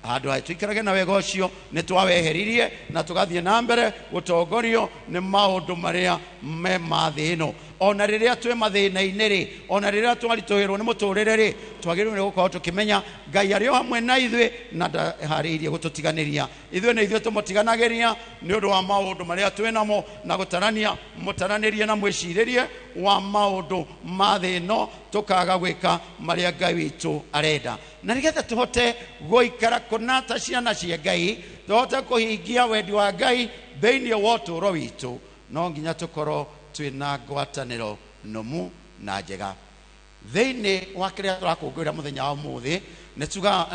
handũ ha tũikarage na wega ũcio, nĩ twaweheririe na tũgathiĩ na mbere gũtongorio nĩ maũndũ marĩa me ma thĩ ĩno. Ona rĩrĩa twĩ mathĩna-inĩ rĩ, ona rĩrĩa twaritũhĩrwo nĩ mũtũrĩre rĩ, twagĩrĩirwo nĩ gũkorwo tũkĩmenya Ngai arĩ o hamwe na ithuĩ na ndaharĩirie gũtũtiganĩria. Ithuĩ nĩ ithuĩ tũmũtiganagĩria nĩ ũndũ wa maũndũ marĩa twĩ namo na gũtarania mũtaranĩrie na mwĩcirĩrie wa maũndũ ma thĩ ĩno, tũkaga gwĩka marĩa Ngai witũ arenda. Na nĩgetha tũhote gũikara kũna ta ciana cia Ngai, tũhote kũhingia wendi wa Ngai thĩinĩ wa ũtũũro witũ, no nginya tũkorwo twĩna ngwatanĩro nũmu na njega. Thĩinĩ wa kĩrĩa tũrakũngũĩra mũthenya wa ũmũthĩ, nĩ tuga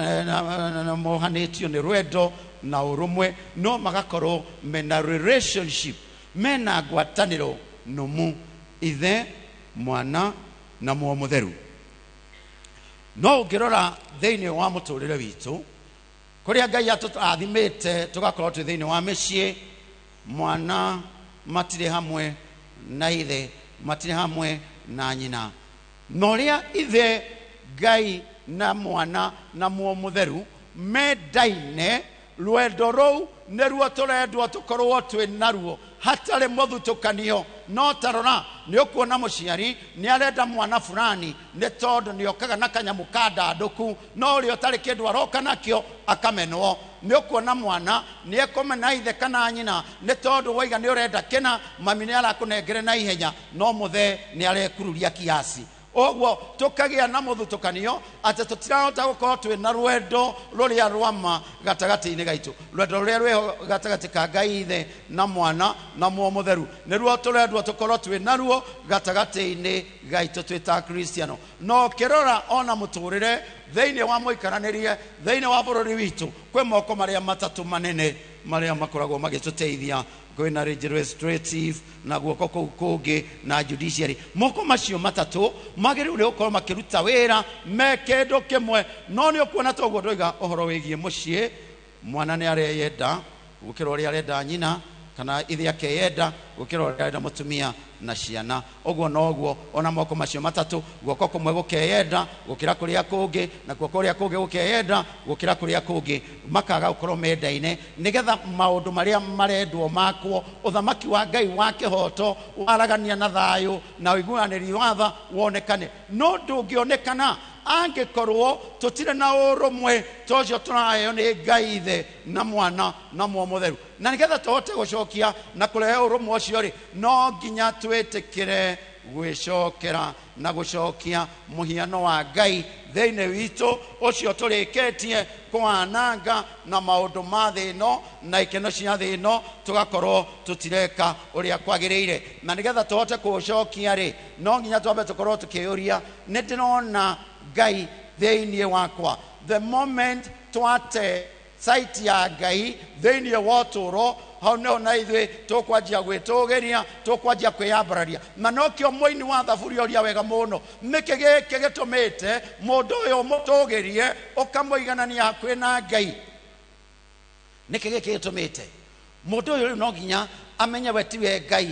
mohanĩtio nĩ rwendo na ũrũmwe, no magakorwo mena relationship, mena ngwatanĩro nũmu, ithe, mwana na muoyo mũtheru. No ũngĩrora thĩinĩ wa mũtũrĩre witũ, kũrĩa Ngai atũrathimĩte tũgakorwo twĩ thĩinĩ wa mĩciĩ, mwana matirĩ hamwe na ithe, matirĩ hamwe na nyina, na ũrĩa ithe Ngai na mwana na muoyo mũtheru mendaine, rwendo rũu nĩruo tũrendwo tũkorwo twĩ naruo hatarĩ mũthutũkanio. No tarora, nĩ ũkuona mũciari nĩ arenda mwana fulani nĩ tondũ nĩ okaga na kanyamũ ka ndandũku, no ũrĩa ũtarĩ kĩndũ aroka nakĩo akamenwo. Nĩ ũkuona mwana nĩ ekũmena ithe kana nyina nĩ tondũ waiga nĩ ũrenda kĩna, mami nĩ arakũnengere na ihenya, no mũthee nĩ arekururia kiasi. Ũguo tũkagĩa na mũthutũkanio atĩ tũtirahota gũkorwo twĩna rwendo rũrĩa rwa ma gatagatĩ-inĩ gaitũ, rwendo rũrĩa rwĩho gatagatĩ ka Ngai ithe na mwana na muoyo mũtheru, nĩruo tũrendwo tũkorwo twĩ naruo gatagatĩ-inĩ gaitũ twĩ ta Kristiano. No ũkĩrora ona mũtũrĩre thĩinĩ wa mũikaranĩrie thĩinĩ wa bũrũri witũ, kwĩ moko marĩa matatũ manene marĩa makoragwo magĩtũteithia, kwĩna legislative na guoko kũu kũngĩ na judiciary. Moko macio matatũ magĩrĩirwo nĩ gũkorwo makĩruta wĩra me kĩndũ kĩmwe. No nĩ ũkuona toguo ndoiga ũhoro wĩgiĩ mũciĩ, mwana nĩ areyenda gũkĩra ũrĩa arenda nyina, kana ithe akeyenda gũkĩra ũrĩa arenda mũtumia na ciana. Ũguo noguo ona moko macio matatũ, guoko kũmwe gũkeyenda gũkĩra kũrĩa kũngĩ, na guoko kũrĩa kũngĩ gũkeyenda gũkĩra kũrĩa kũngĩ, makaga gũkorwo mendaine, nĩgetha maũndũ marĩa marendwo makwo, ũthamaki wa Ngai wa kĩhoto, waragania na thayũ na ũiguanĩri wa tha wonekane. No ndũngĩonekana angĩkorwo tũtirĩ na ũrũmwe ta ũcio tũraheo nĩ Ngai ithe na mwana na muoyo mũtheru. Na nĩgetha tũhote gũcokia na kũrehe ũrũmwe ũcio rĩ, no nginya twĩtĩkĩre gwĩcokera na gũcokia mũhiano wa Ngai thĩinĩ witũ ũcio tũrĩkĩtie kwananga na maũndũ ma thĩ ĩno na ikeno cia thĩ ĩno, tũgakorwo tũtireka ũrĩa kwagĩrĩire. Na nĩgetha tũhote kũũcokia rĩ, no nginya twambe tũkorwo tũkĩyũria, nĩ ndĩrona Ngai thĩinĩ wakwa? The moment twate site ya Ngai thĩinĩ wa ũtũũro, hau nĩho na ithuĩ tũkwanjia gwĩtũgĩria, tũkwanjia kwĩyambararia. Na nokĩo mũini wa thaburi oria wega mũno, nĩkĩ gĩkĩ gĩtũmĩte mũndũ ũyũ mũtũgĩrie ũkamũiganania hakuhĩ na Ngai? Nĩkĩ gĩkĩ gĩtũmĩte mũndũ ũyũ rĩu no nginya amenye we tiwe Ngai,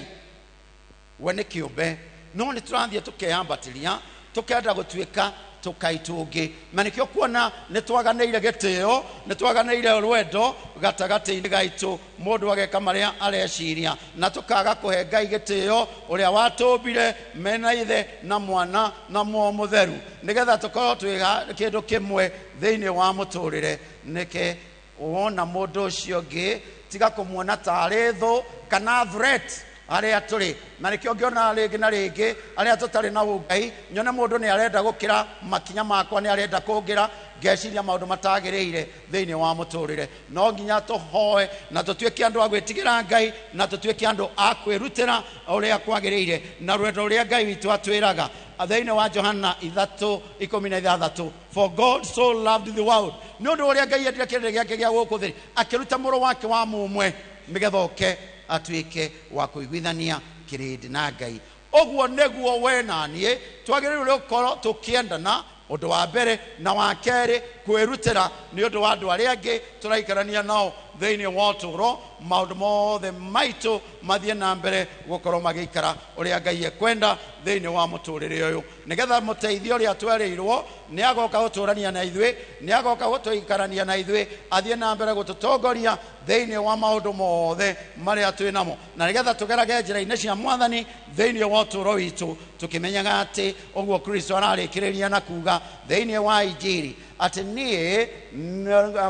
we nĩ kĩũmbe. No nĩ tũrathiĩ tũkeyambatĩria, tũkenda gũtuĩka Tũkai tũngĩ na nĩkĩo kuona nĩ twaganĩire gĩtĩo, nĩ twaganĩire rwendo gatagatĩ-inĩ gaitũ, mũndũ ageka marĩa areciria, na tũkaga kũhe Ngai gĩtĩo ũrĩa watũmbire mena ithe na mwana na muoyo mũtheru, nĩgetha tũkorwo twĩ kĩndũ kĩmwe thĩinĩ wa mũtũrĩre. Nĩkĩ wona mũndũ ũcio ũngĩ tiga kũmuona tarĩ thũ kana threat arĩa tũrĩ na nĩkĩo ngĩona rĩngĩ na rĩngĩ arĩa tũtarĩ na ũngai, nyone mũndũ nĩ arenda gũkĩra makinya makwa, nĩ arenda kũngĩra, ngeciria maũndũ matagĩrĩire thĩinĩ wa mũtũrĩre. No nginya tũhoe na tũtuĩke andũ a gwĩtigĩra Ngai, na tũtuĩke andũ a kwĩrutĩra ũrĩa kwagĩrĩire na rwendo rũrĩa Ngai witũ atwĩraga thĩinĩ wa Johana 3:16, for God so loved the world, nĩ ũndũ ũrĩa Ngai endire kĩrĩndĩ gĩake gĩa gũkũ thĩ, akĩruta mũrũ wake wa mũmwe nĩgetha oke atuĩke wa kũiguithania kĩrĩndĩ na Ngai. Ũguo nĩguo we na niĩ twagĩrĩirwo nĩ gũkorwo tũkĩendana, ũndũ wa mbere, na wa kerĩ kwĩrutĩra nĩ ũndũ wa andũ arĩa angĩ tũraikarania nao thĩinĩ wa ũtũũro, maũndũ mothe maitũ mathiĩ na mbere gũkorwo magĩikara ũrĩa Ngai ekwenda thĩinĩ wa mũtũrĩre ũyũ, nĩgetha mũteithio ũrĩa twerĩirwo nĩ agoka gũtũrania na ithuĩ, nĩ agoka gũtũikarania na ithuĩ, athiĩ na mbere gũtũtongoria thĩinĩ wa maũndũ mothe marĩa twĩ namo, na nĩgetha tũgerage njĩra-inĩ cia Mwathani thĩinĩ wa ũtũũro witũ, tũkĩmenyaga atĩ ũguo Kristo ararĩkĩrĩria na kuga thĩinĩ wa Injiri atĩ niĩ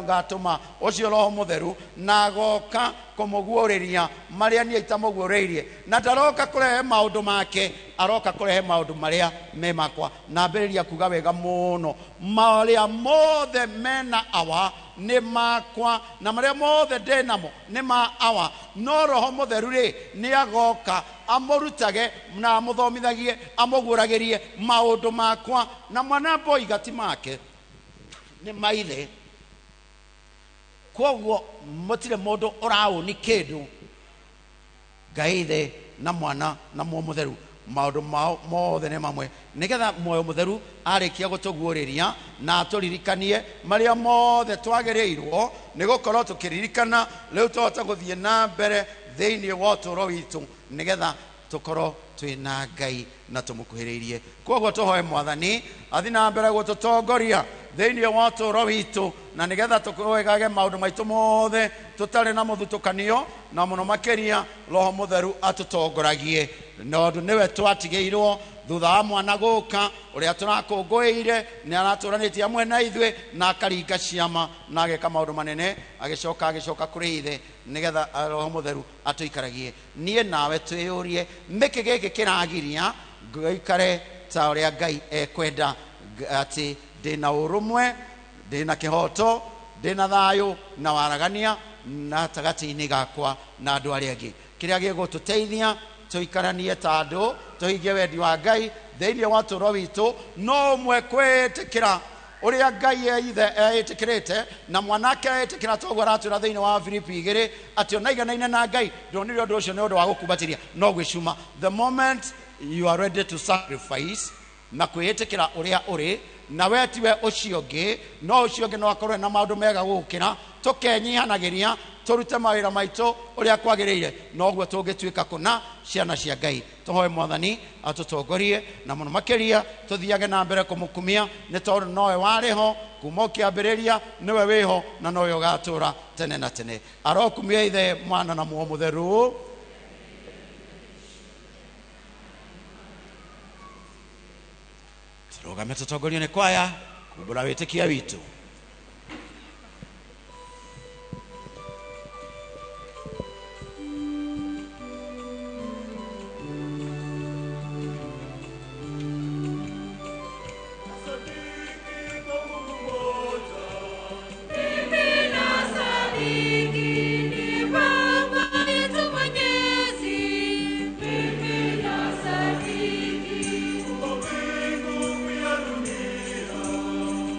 ngatũma ũcio Roho Mũtheru na agoka kũmũguũrĩria marĩa niĩ itamũguũrĩirie, na ndaroka kũrehe maũndũ make, aroka kũrehe maũndũ marĩa me makwa. Na ambĩrĩria kuga wega mũno, marĩa mothe mena awa nĩ makwa, na marĩa mothe ndĩ namo nĩ ma awa, no Roho Mũtheru rĩ nĩ agoka amũrutage na amũthomithagie, amũguũragĩrie maũndũ makwa, na mwana mboiga ti make nĩ maithe. Koguo mũtirĩ mũndũ ũraũni kĩndũ, Ngai ithe na mwana na muoyo mũtheru maũndũ mao mothe nĩ mamwe, nĩgetha muoyo mũtheru arĩkia gũtũguũrĩria na atũririkanie marĩa mothe twagĩrĩirwo nĩ gũkorwo tũkĩririkana, rĩu tũhote gũthiĩ na mbere thĩinĩ wa ũtũũro witũ, nĩgetha tũkorwo twĩ na Ngai na tũmũkuhĩrĩirie. Koguo tũhoe Mwathani athiĩ na mbere gũtũtongoria thĩinĩ wa ũtũũro witũ, na nĩgetha tũwegage maũndũ maitũ mothe tũtarĩ na mũthutũkanio, na mũno makĩria Roho Mũtheru atũtongoragie, tondũ nĩwe twatigĩirwo thutha wa mwana gũka, ũrĩa tũrakũngũĩire nĩ aratũranĩtie hamwe na ithuĩ, na akaringa ciama na ageka maũndũ manene, agĩcoka kũrĩ ithe, nĩgetha Roho Mũtheru atũikaragie. Niĩ nawe twĩyũrie nĩkĩ gĩkĩ kĩragiria ngaikare ta ũrĩa Ngai ekwenda, atĩ ndĩna ũrũmwe, ndĩna kĩhoto, ndĩna thayũ na waragania na gatagatĩ-inĩ gakwa na andũ arĩa angĩ. Kĩrĩa gĩgũtũteithia tũikaranie ta andũ, tũhingie wendi wa Ngai thĩinĩ wa ũtũũro witũ, no ũmwe kwĩtĩkĩra ũrĩa Ngai ithe eĩtĩkĩrĩte na mwanake eĩtĩkĩra, toguo aratwĩra thĩinĩ wa Filipi 2 atĩ ona iganaine na Ngai ndonire ũndũ ũcio nĩ ũndũ wa gũkumbatĩria, no gwĩcuma. The moment you are ready to sacrifice na kwĩĩtĩkĩra ũrĩa ũrĩ, na we tiwe ũcio ũngĩ, no ũcio ũngĩ no akorwo na maũndũ mega gũgũkĩra, tũkenyihanagĩria tũrute mawĩra maitũ ũrĩa kwagĩrĩire, noguo tũngĩtuĩka kũna ciana cia Ngai. Tũhoe Mwathani atũtongorie na mũno makĩria tũthiage na mbere kũmũkumia, nĩ tondũ nowe warĩ ho kuma ũkĩambĩrĩria, nĩwe wĩho na nowe ũgatũũra tene na tene. Arokumia Ithe, Mwana na Muoyo Mũtheru. Tũrũgame tũtongorio nĩ kwaya kumbũra wĩtĩkia witũ.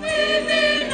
Mimi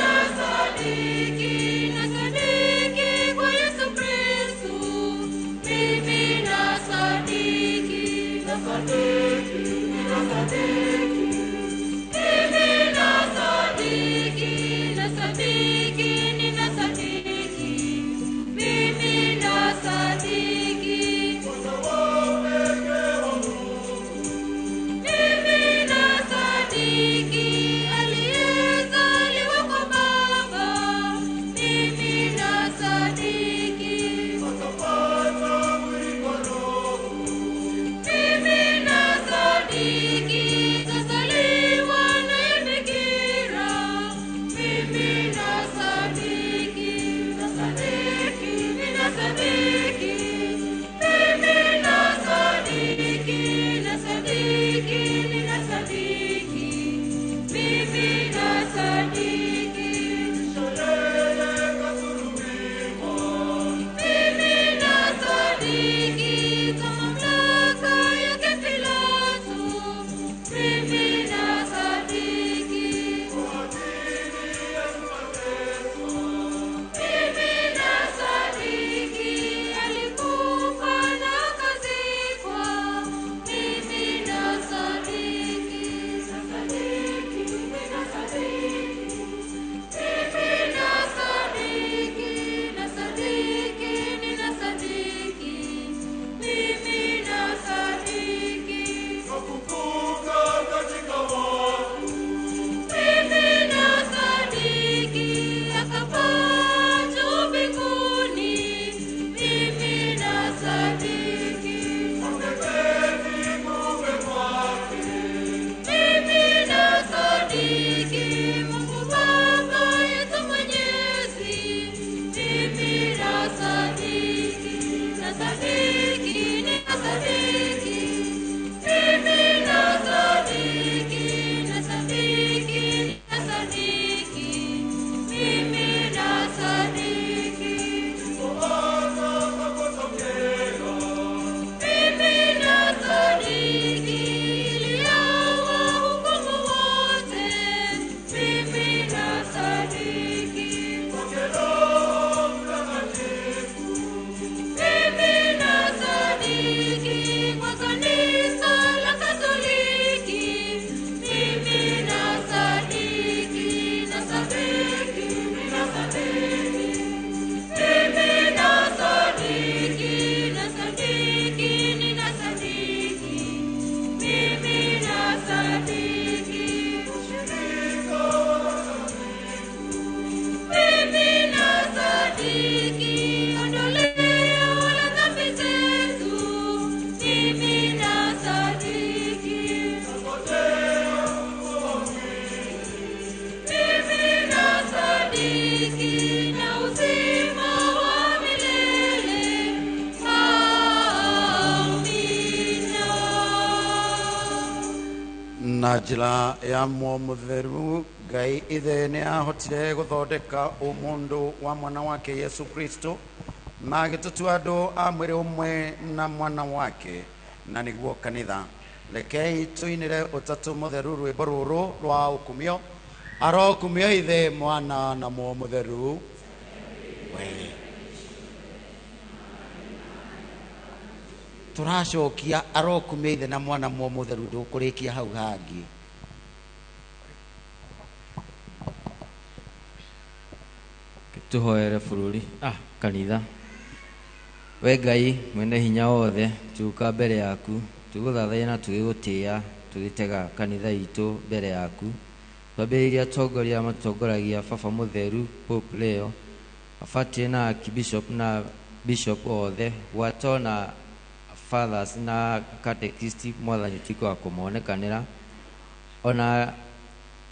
Na njĩra ya muoyo mũtheru Ngai ithe nĩ ahotire gũthondeka ũmũndũ wa mwana wake Yesu Kristo na agĩtũtua andũ a mwĩrĩ ũmwe na mwana wake na nĩguo kanitha. Rekei tũinĩre ũtatũ mũtheru rwĩmbo rũrũ rwa ũkumio. Arokumio ithe mwana na muoyo mũtheru. We tũracokia arokumio ithe na mwana muoyo mũtheru ndũkũrĩkia hau hangĩ. Tũhoere bũrũri kanitha. We Ngai mwene hinya wothe, tũka mbere yaku tũgũthathaiya na tũgĩgũtĩĩa, tũgĩtega kanitha itũ mbere yaku. Twambĩrĩirie atongoria matongoragia baba mũtheru Pope Leo, abatie na Archbishop na Bishop othe, gwato na fathers na catechist, mwathani ũtuĩke wa kũmonekanĩra, ona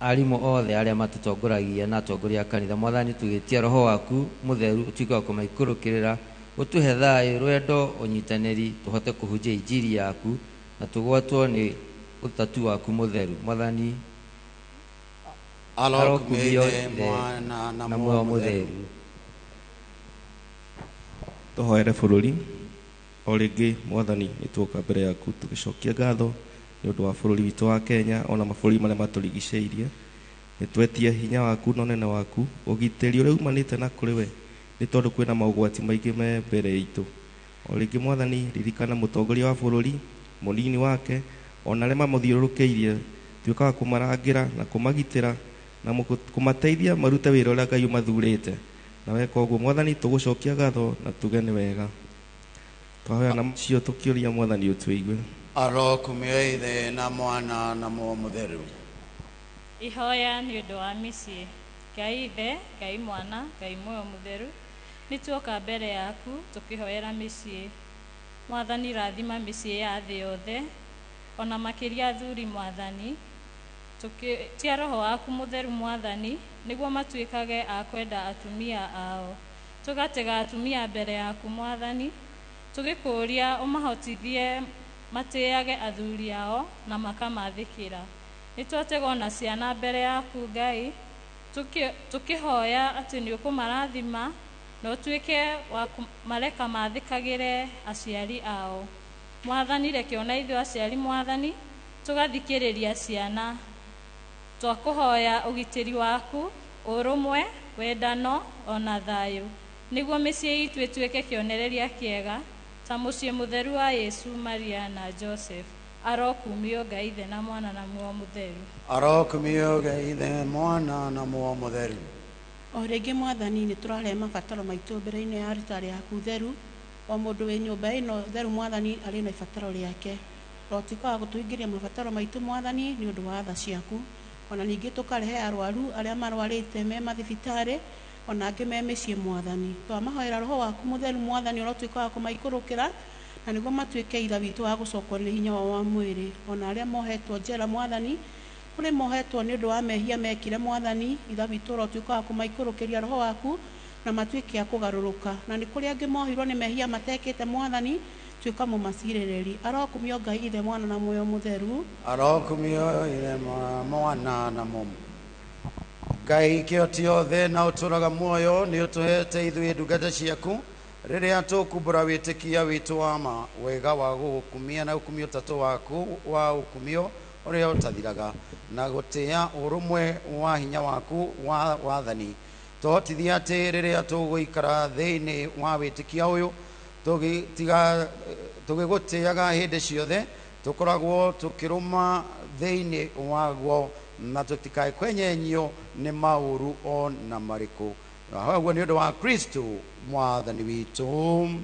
arimũ othe arĩa matũtongoragia na atongoria a kanitha. Mwathani tũgĩtia roho waku mũtheru ũtuĩke wa kũmaikũrũkĩrĩra, ũtũhe thayũ, rwendo, ũnyitanĩri, tũhote kũhunjia injiri yaku na tũgwatwo nĩ ũtatu waku mũtheru. Mwathani arokumio ithe mwana na muoyo mũtheru. Tũhoere bũrũri o rĩngĩ. Mwathani nĩ tuoka mbere yaku tũgĩcokia ngatho nĩ ũndũ wa bũrũri witũ wa Kenya ona mabũrũri marĩa matũrigicĩirie. Nĩ twetie hinya waku na ũnene waku, ũgitĩri ũrĩa umanĩte na kũrĩ we, nĩ tondũ kwĩna maũgwati maingĩ me mbere itũ. O rĩngĩ Mwathani ririkana mũtongoria wa bũrũri, mũnini wake, ona arĩa mamũthiũrũrũkĩirie, tuĩka wa kũmarangĩra na kũmagitĩra na kũmateithia marute wĩra ũrĩa Ngai ũmathurĩte. Na weka ũguo Mwathani tũgũcokia ngatho na tuge nĩ wega. Twahoya na macio tũkĩũria Mwathani ũtũigue. Arokumio ithe na mwana na muoyo mũtheru. Ihoya nĩ ũndũ wa mĩciĩ. Ngai ithe, Ngai mwana, Ngai muoyo mũtheru, nĩ tuoka mbere yaku tũkĩhoera mĩciĩ. Mwathani rathima mĩciĩ ya thĩ yothe, ona makĩria athuri Mwathani. Tũkĩtia roho waku mũtheru Mwathani, nĩguo matuĩkage a kwenda atumia ao. Tũgatega atumia mbere yaku Mwathani, tũgĩkũũria ũmahotithie matĩage athuri ao na makamathĩkĩra. Nĩ twatega ona ciana mbere yaku Ngai, tũkĩhoya atĩ nĩ ũkũmarathima na ũtuĩke wa kũmareka mathĩkagĩre aciari ao. Mwathani reke ona ithuĩ aciari Mwathani tũgathikĩrĩria ciana. Twakũhoya ũgitĩri waku, ũrũmwe, wendano ona thayũ, nĩguo mĩciĩ itũ ĩtuĩke kĩonereria kĩega ta mũciĩ mũtheru wa Yesu, Maria na Joseph. Arokumio Ngai ithe na mwana na muoyo mũtheru. Arokumio Ngai ithe mwana na muoyo mũtheru. O rĩngĩ Mwathani nĩ tũrarehe mabataro maitũ mbere-inĩ ya ritari yaku theru. O mũndũ wĩ nyũmba ĩno theru Mwathani arĩ na ibataro rĩake. Rotuĩka wa gũtũingĩria mabataro maitũ Mwathani nĩ ũndũ wa tha ciaku. Ona ningĩ tũkarehe arwaru arĩa marwarĩte me mathibitarĩ, ona angĩ me mĩciĩ Mwathani. Twamahoera roho waku mũtheru Mwathani ũrotuĩka wa kũmaikũrũkĩra na nĩguo matuĩke itha witũ wa gũcokwo nĩ hinya wao wa mwĩrĩ. Ona arĩa mohetwo njera Mwathani, kũrĩ mohetwo nĩ ũndũ wa mehia mekire Mwathani, itha witũ ũrotuĩka wa kũmaikũrũkĩria roho waku na matuĩke a kũgarũrũka. Na nĩ kũrĩ angĩ mohirwo nĩ mehia matekĩte Mwathani, tuĩka mũmacirĩrĩri. Arokumio Ngai ithe mwana na muoyo mũtheru. Arokumio ithe mwana na muoyo. Ngai kĩhoti othe na ũtũũraga muoyo nĩ ũtũhete ithuĩ ndungata ciaku rĩrĩa tũkumbũra wĩtĩkia witũ wa ma, wega wa gũgũkumia na ũkumio ũtatũ waku wa ũkumio ũrĩa ũtathiraga, na gũtĩĩa ũrũmwe wa hinya waku wa wathani. Tũhotithie atĩ rĩrĩa tũgũikara thĩinĩ wa wĩtĩkia ũyũ tũgĩgũtĩaga hĩndĩ ciothe, tũkoragwo tũkĩrũma thĩinĩ waguo na tũtikae kwenyenyio nĩ maũru o na marĩkũ. Ũguo nĩ ũndũ wa Kristo Mwathani witũ.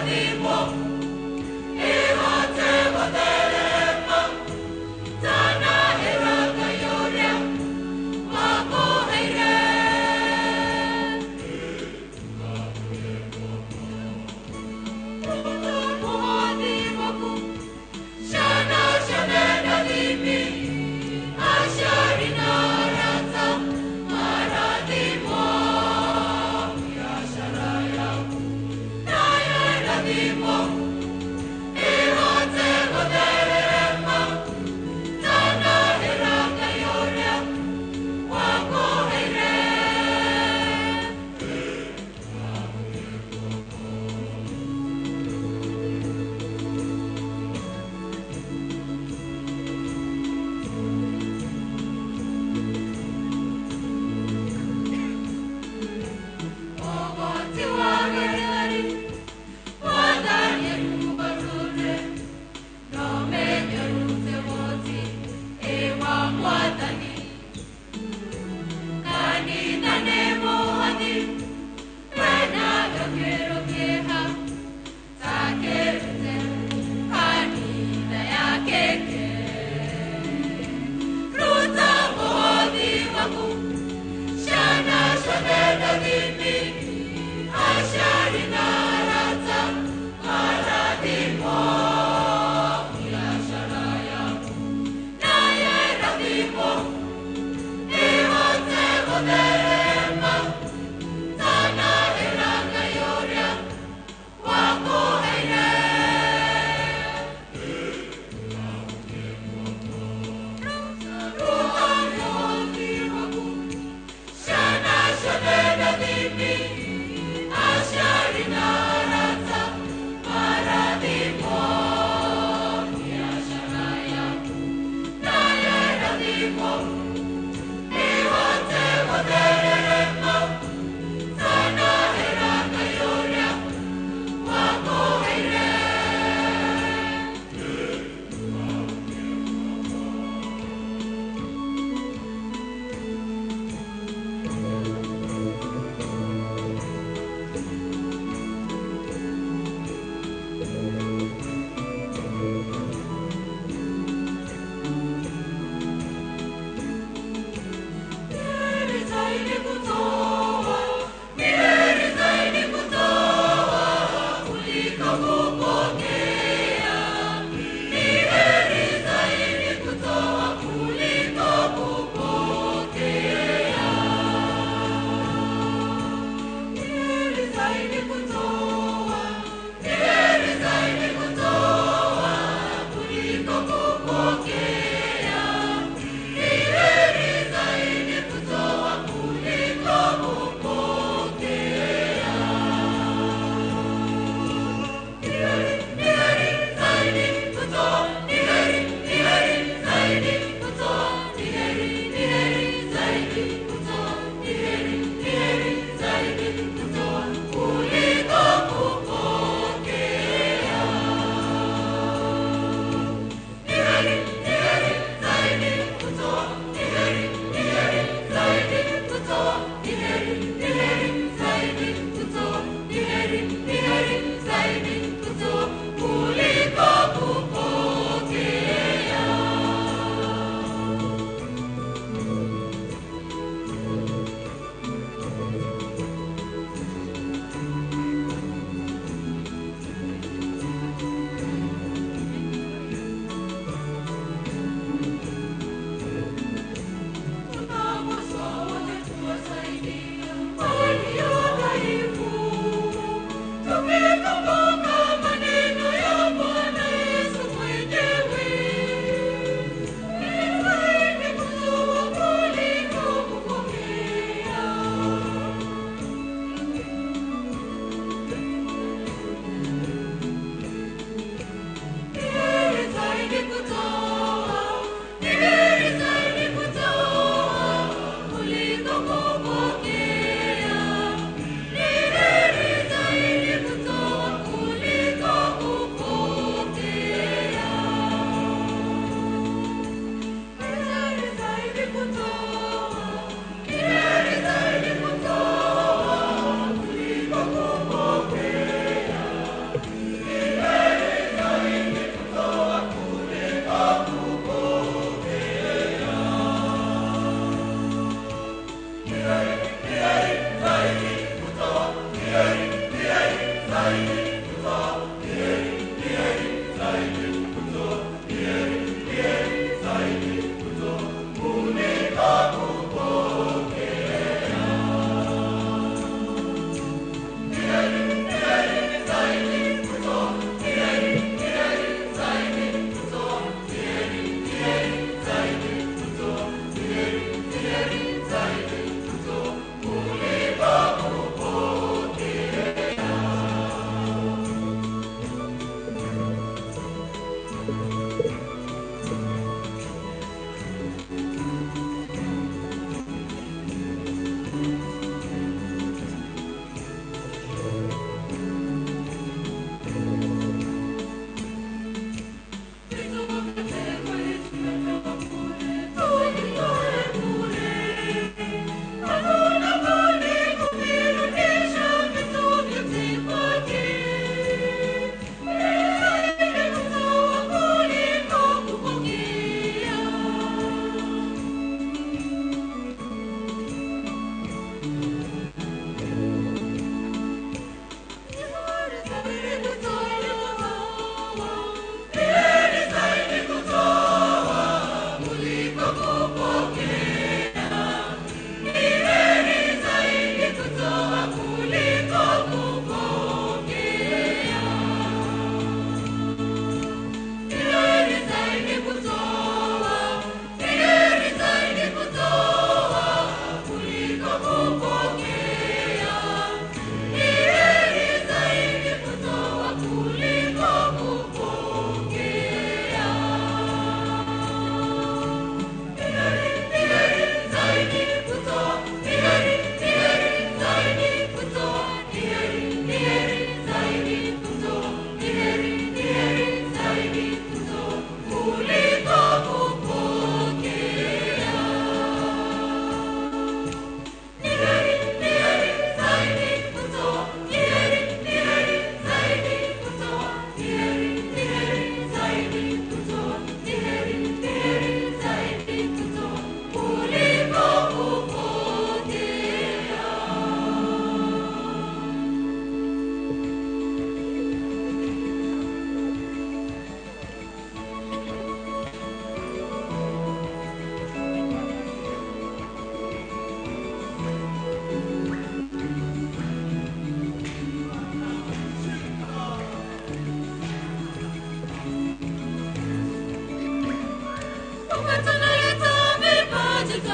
ĩrathimwo ĩhote gũtherema tanahĩra Ngai ũrĩa wakũheire. Mũhothi waku ciana ciothe ndathimi aciari na arata marathimwo biacara yaku nayo ĩrathimwo ĩhote gũtherema tanahĩra Ngai ũrĩa wakũheire. Ũgwati wa gĩthari.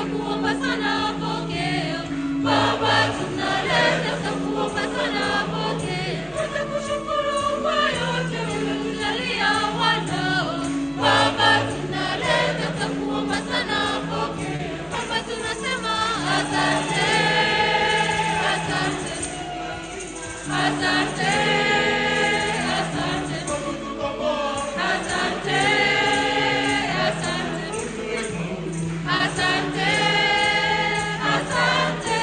twakuomba sana pokea. Baba tunaleta, twakuomba sana pokea. Tutakushukuru kwa yote umetujalia wanao. Baba tunaleta, twakuomba sana pokea. Baba tunasema asante, asante, asante, asante, asante, asante, asante, asante.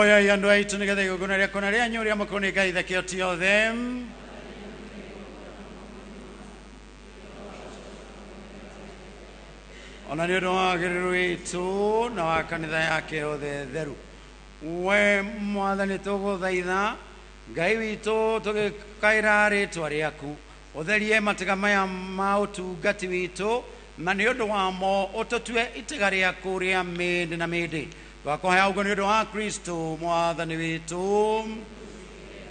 Hoyai andũ aitũ nĩgetha igongona rĩakwa na rĩanyu rĩa mũkũrũ nĩ Ngai thekio ti othe. Ona nĩ ũndũ wa wagĩrĩru witũ na wa kanitha yake yothe theru. We Mwathani tũgũthaitha Ngai witũ tũgĩkaĩra rĩtwa rĩaku ũtherie matĩga maya ma ũtungati witũ na nĩ ũndũ wamo ũtũtue itĩga rĩaku rĩa mĩndĩ na mĩndĩ. Twakũhoya ũguo nĩ ũndũ wa Kristo Mwathani witũ.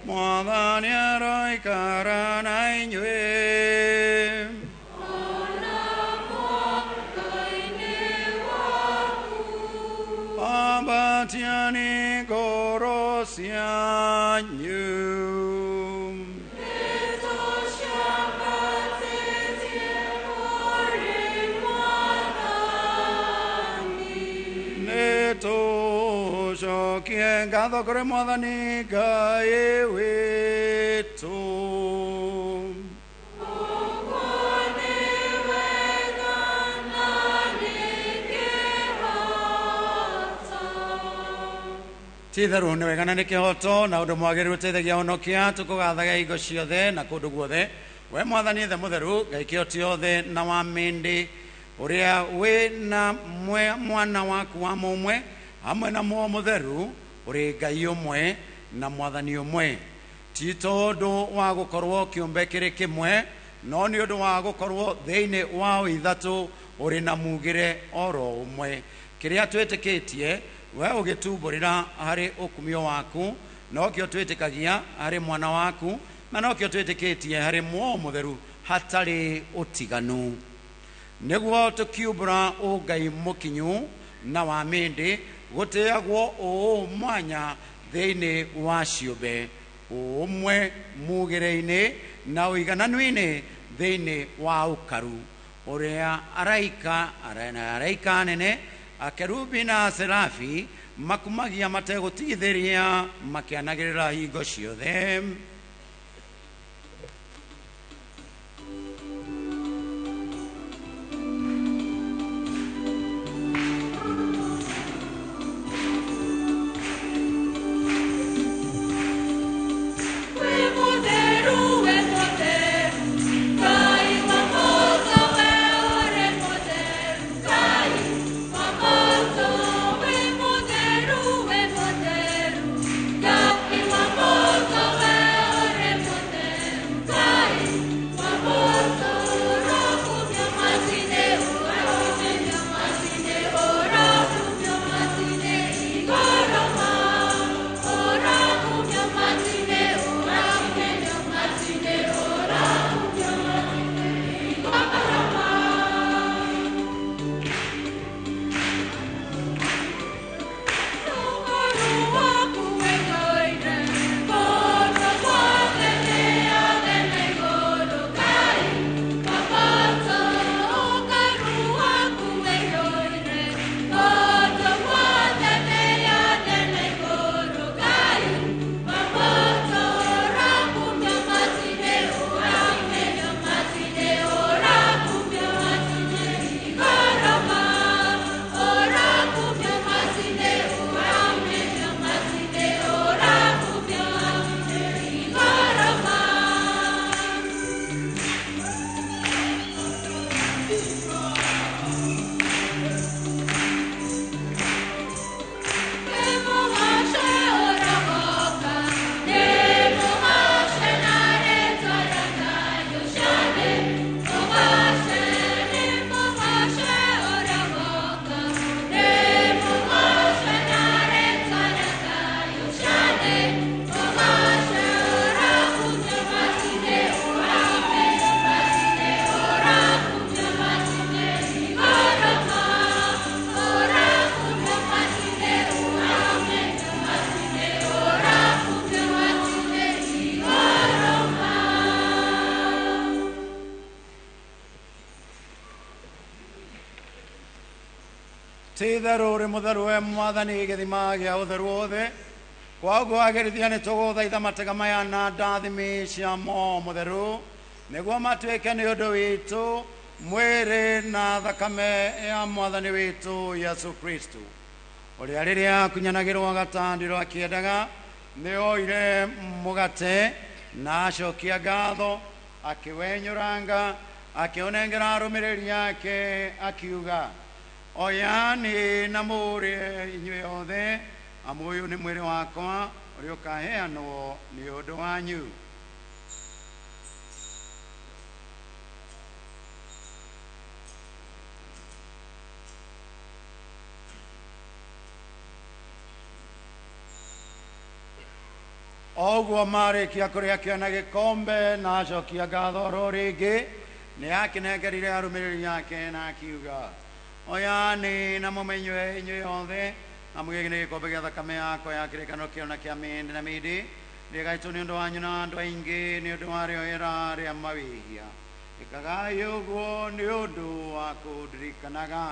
Mwathani aroikara na inyuĩ. Ambatiani ngoro cianyu. Nĩtũcokie ngatho kũrĩ Mwathani Ngai witũ. Ti itherũ nĩ wega na nĩ kĩhoto na ũndũ mwagĩrĩru ũteithagia honokia tũkũgathaga hingo ciothe na kũndũ guothe. We Mwathani Ithe mũtheru Ngai kĩhoti yothe na wa mĩndĩ ũrĩa wĩ na mwana waku wa mũmwe hamwe na muoyo mũtheru ũrĩ Ngai ũmwe na Mwathani ũmwe. Ti tondũ wa gũkorwo kĩũmbe kĩrĩ kĩmwe no nĩ ũndũ wa gũkorwo thĩinĩ wa ũithatũ ũrĩ na mugĩre oro ũmwe. Kĩrĩa twĩtĩkĩtie we ũgĩtumbũrĩra harĩ ũkumio waku nokĩo twĩtĩkagia harĩ mwana waku na nokĩo twĩtĩkĩtie harĩ muoyo mũtheru hatarĩ ũtiganu. Nĩguo tũkiumbũra ũngai mũkinyu na wa mĩndĩ gũtĩagwo ũũ mwanya thĩinĩ wa ciũmbe ũmwe mugĩre-inĩ na ũigananu-inĩ thĩinĩ wa ũkaru ũrĩa araika araika anene akerubi na serafi makumagia mategũtigithĩria makĩanagĩrĩra hingo ciothe. Ti itherũ ũrĩ mũtheru we Mwathani gĩthima gĩa ũtheru wothe. Kwa ũguo agĩrithia nĩ tũgũthaitha matega maya na ndathimi cia muoyo mũtheru nĩguo matuĩke nĩ ũndũ witũ mwĩrĩ na thakame ya Mwathani witũ Yesu Kristo. Ũrĩa rĩrĩa akunyanagĩrwo agatandĩrwo akĩendaga nĩ oire mũgate na acokia ngatho akĩwenyũranga akĩũnengera arũmĩrĩri ake akiuga oyani na mũrĩe inyuĩ othe amu ũyũ nĩ mwĩrĩ wakwa ũrĩa ũkaheanwo nĩ ũndũ wanyu. Oguo marĩkia kũrĩa akĩona gĩkombe na acokia ngatho oro rĩngĩ nĩ akĩnengerire arũmĩrĩri ake na akiuga oyani na mũmenywe inyuĩ othe amu gĩkĩ nĩ gĩkombe gĩa thakame yakwa ya kĩrĩkanĩro kĩerũ na kĩa mĩndĩ na mĩndĩ rĩgaitwo nĩ ũndũ wanyu na andũ aingĩ nĩ ũndũ wa rĩoera rĩa mawĩhia. Ĩkagai ũguo nĩ ũndũ wa kũndirikanaga.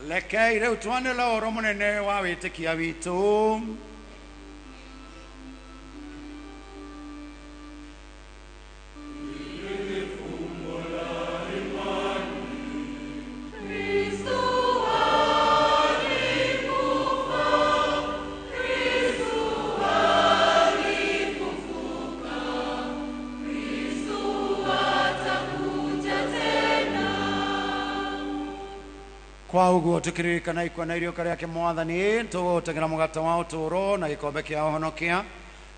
Rekei rĩu twanĩre ũhoro mũnene wa wĩtĩkia witũ. Kristo alikufa, Kristo alifufuka, Kristo atakuja tena. Kwa ũguo tũkĩririkana ikua na iriũka rĩake mwathani tũgũteng'era mũgate wa ũtũũro na gĩkombe kĩa ũhonokia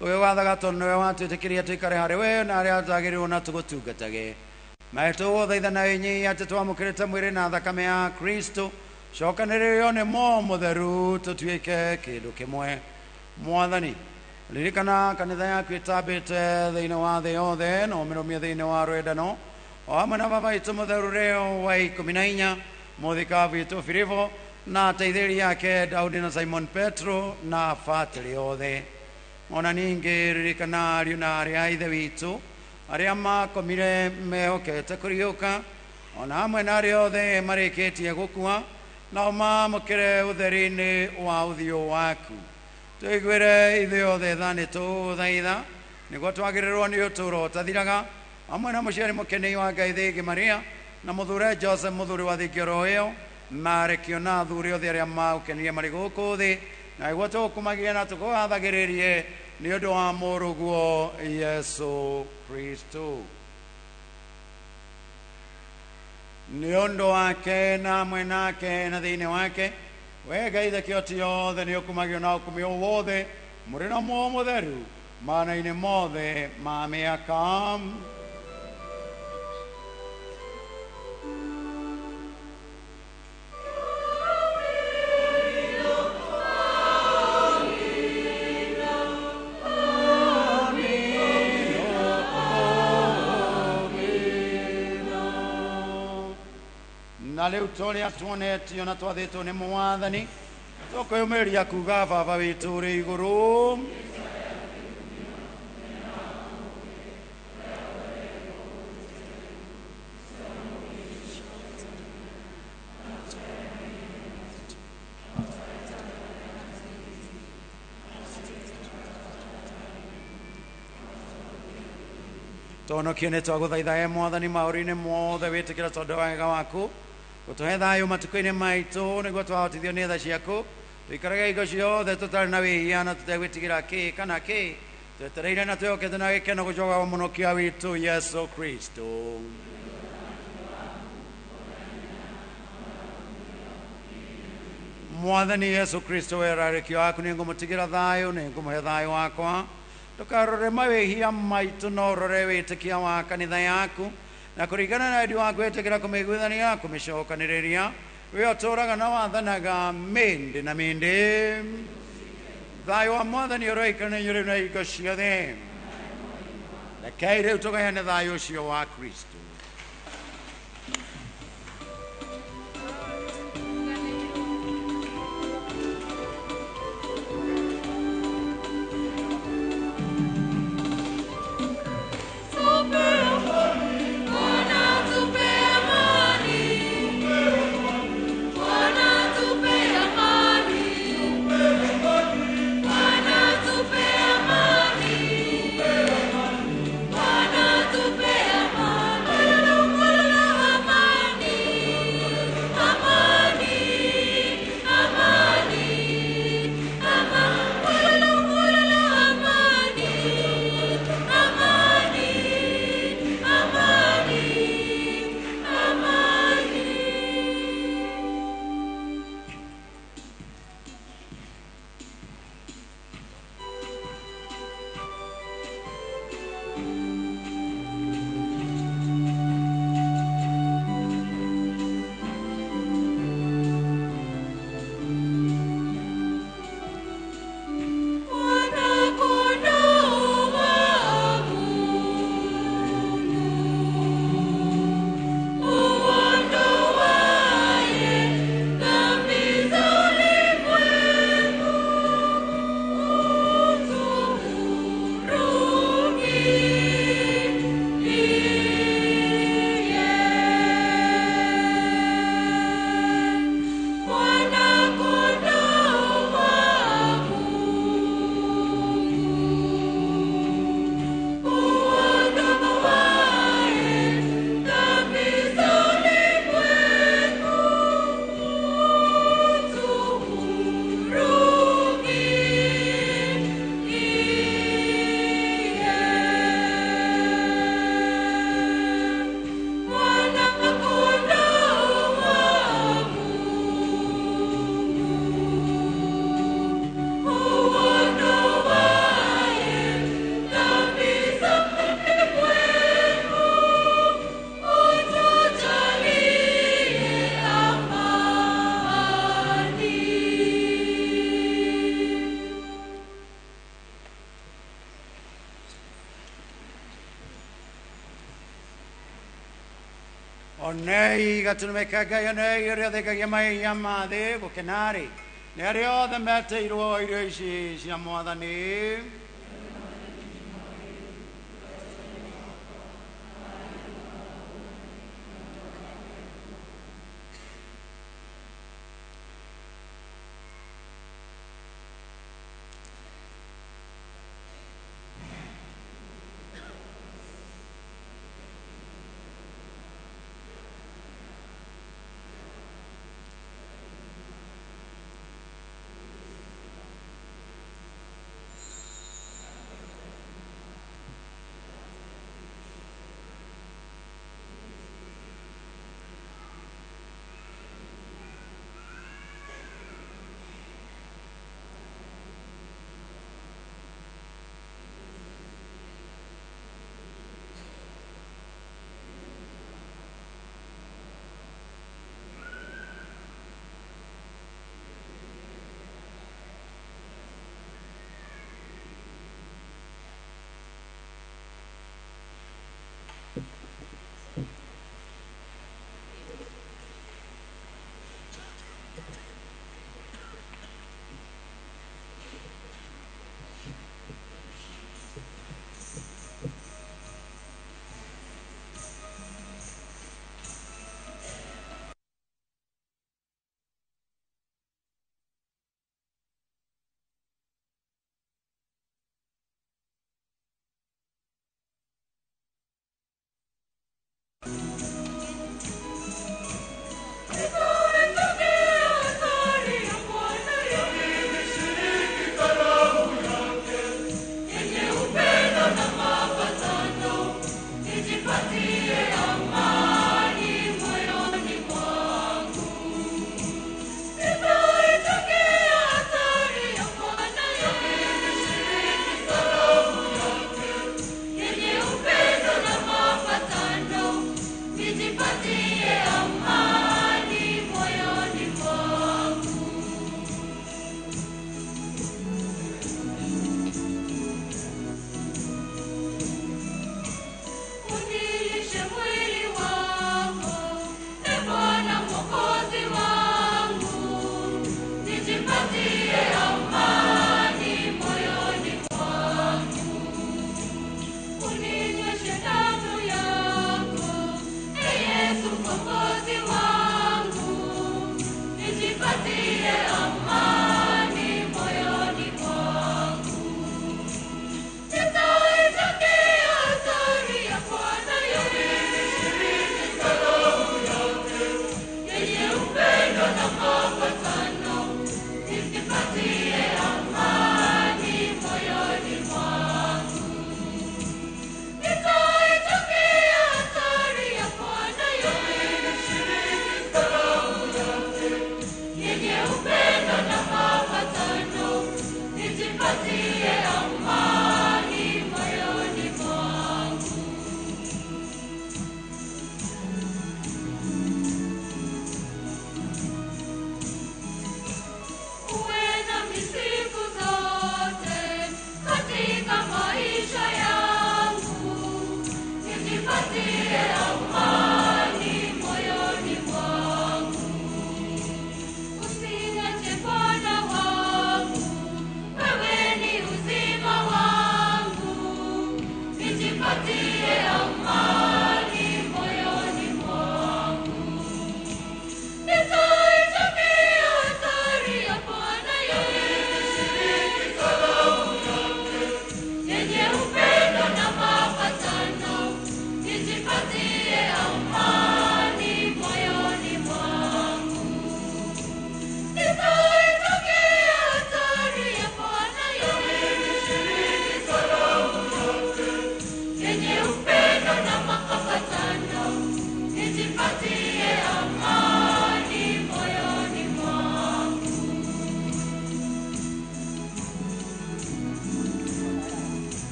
tũgĩgwathaga tondũ nĩwe watwĩtĩkĩria tũikare harĩ we na arĩa twagĩrĩirwo na tũgũtungatage. Na tũgũthaitha na wĩnyihia atĩ twamũkĩrĩte mwĩrĩ na thakame ya Kristo cokanĩrĩrio nĩ Muoyo Mũtheru tũtuĩke kĩndũ kĩmwe. Mwathani ririkana kanitha yaku ĩtambĩte thĩinĩ wa thĩ yothe na ũmĩrũmie thĩinĩ wa rwendano o hamwe na baba witũ mũtheru Leo wa 14 mũthikabu witũ Filipo na ateithĩrĩria ake Daudi na Simon Petro na batĩrĩ othe. Ona ningĩ ririkana ariũ na aarĩ a ithe witũ arĩa makomire mehokete kũriũka ona hamwe na arĩa othe marĩkĩtie gũkua nao maamũkĩre ũtheri-inĩ wa ũthiũ waku. Tũiguĩre ithuĩ othe tha nĩ tũgũthaitha nĩguo twagĩrĩrwo nĩ ũtũũro ũtathiraga hamwe na mũciari mũkenei wa Ngai Thĩngĩ Maria na mũthure Joseph mũthuri wa thingĩ oro ĩyo marekio na athuri othe arĩa maũkenirie marĩ gũkũ thĩ na nĩguo tũgũkumagie na tũkũgathagĩrĩrie nĩ ũndũ wa mũrũguo Yesu Kristo. Nĩ ũndũ wake na hamwe nake na thĩinĩ wake we Ngai Ithe kĩhoti yothe nĩ ũkumagio na ũkumio wothe mũrĩ na Muoyo Mũtheru maana-inĩ mothe ma mĩaka. Na rĩu tũrĩa tuonetio na twathĩtwo nĩ mwathani tũkwĩyũmĩrĩria kuga baba witũ ũrĩ igũrũ. Tũhonokie nĩ twagũthaitha e mwathani maũru-inĩ mothe wĩtĩkĩra tondũ wa wega waku gũtũhe thayũ matukũ-inĩ maitũ nĩguo twahotithio nĩ tha ciaku tũikarage hingo ciothe tũtarĩ na wĩhia na tũtegwĩtigĩra kĩ kana kĩ twetereire na twĩhokete na gĩkeno gũcoka kwa mũhonokia witũ Yesu Kristo. Mwathani Yesu Kristo werarekio waku nĩ ngũmũtigĩra thayũ nĩ ngũmũhe thayũ wakwa ndũkarore mawĩhia maitũ no ũrore wĩtĩkia wa kanitha yaku na kũringana na wendi waku wĩtĩkĩra kũmĩiguithania kũmĩcokanĩrĩria we ũtũũraga na wathanaga mĩndĩ na mĩndĩ. Thayũ wa mwathani ũroikara na inyuĩ rĩu na hingo ciothe. Rekei rĩu tũgayane thayũ ũcio wa Kristo. Bwana tupe amani, Bwana tupe amani, Bwana Onei gatũrũme ka Ngai, onei ũrĩa ũthengagia mairia ma thĩ. Gũkena-rĩ nĩ arĩa othe metĩirwo irio ici cia Mwathani.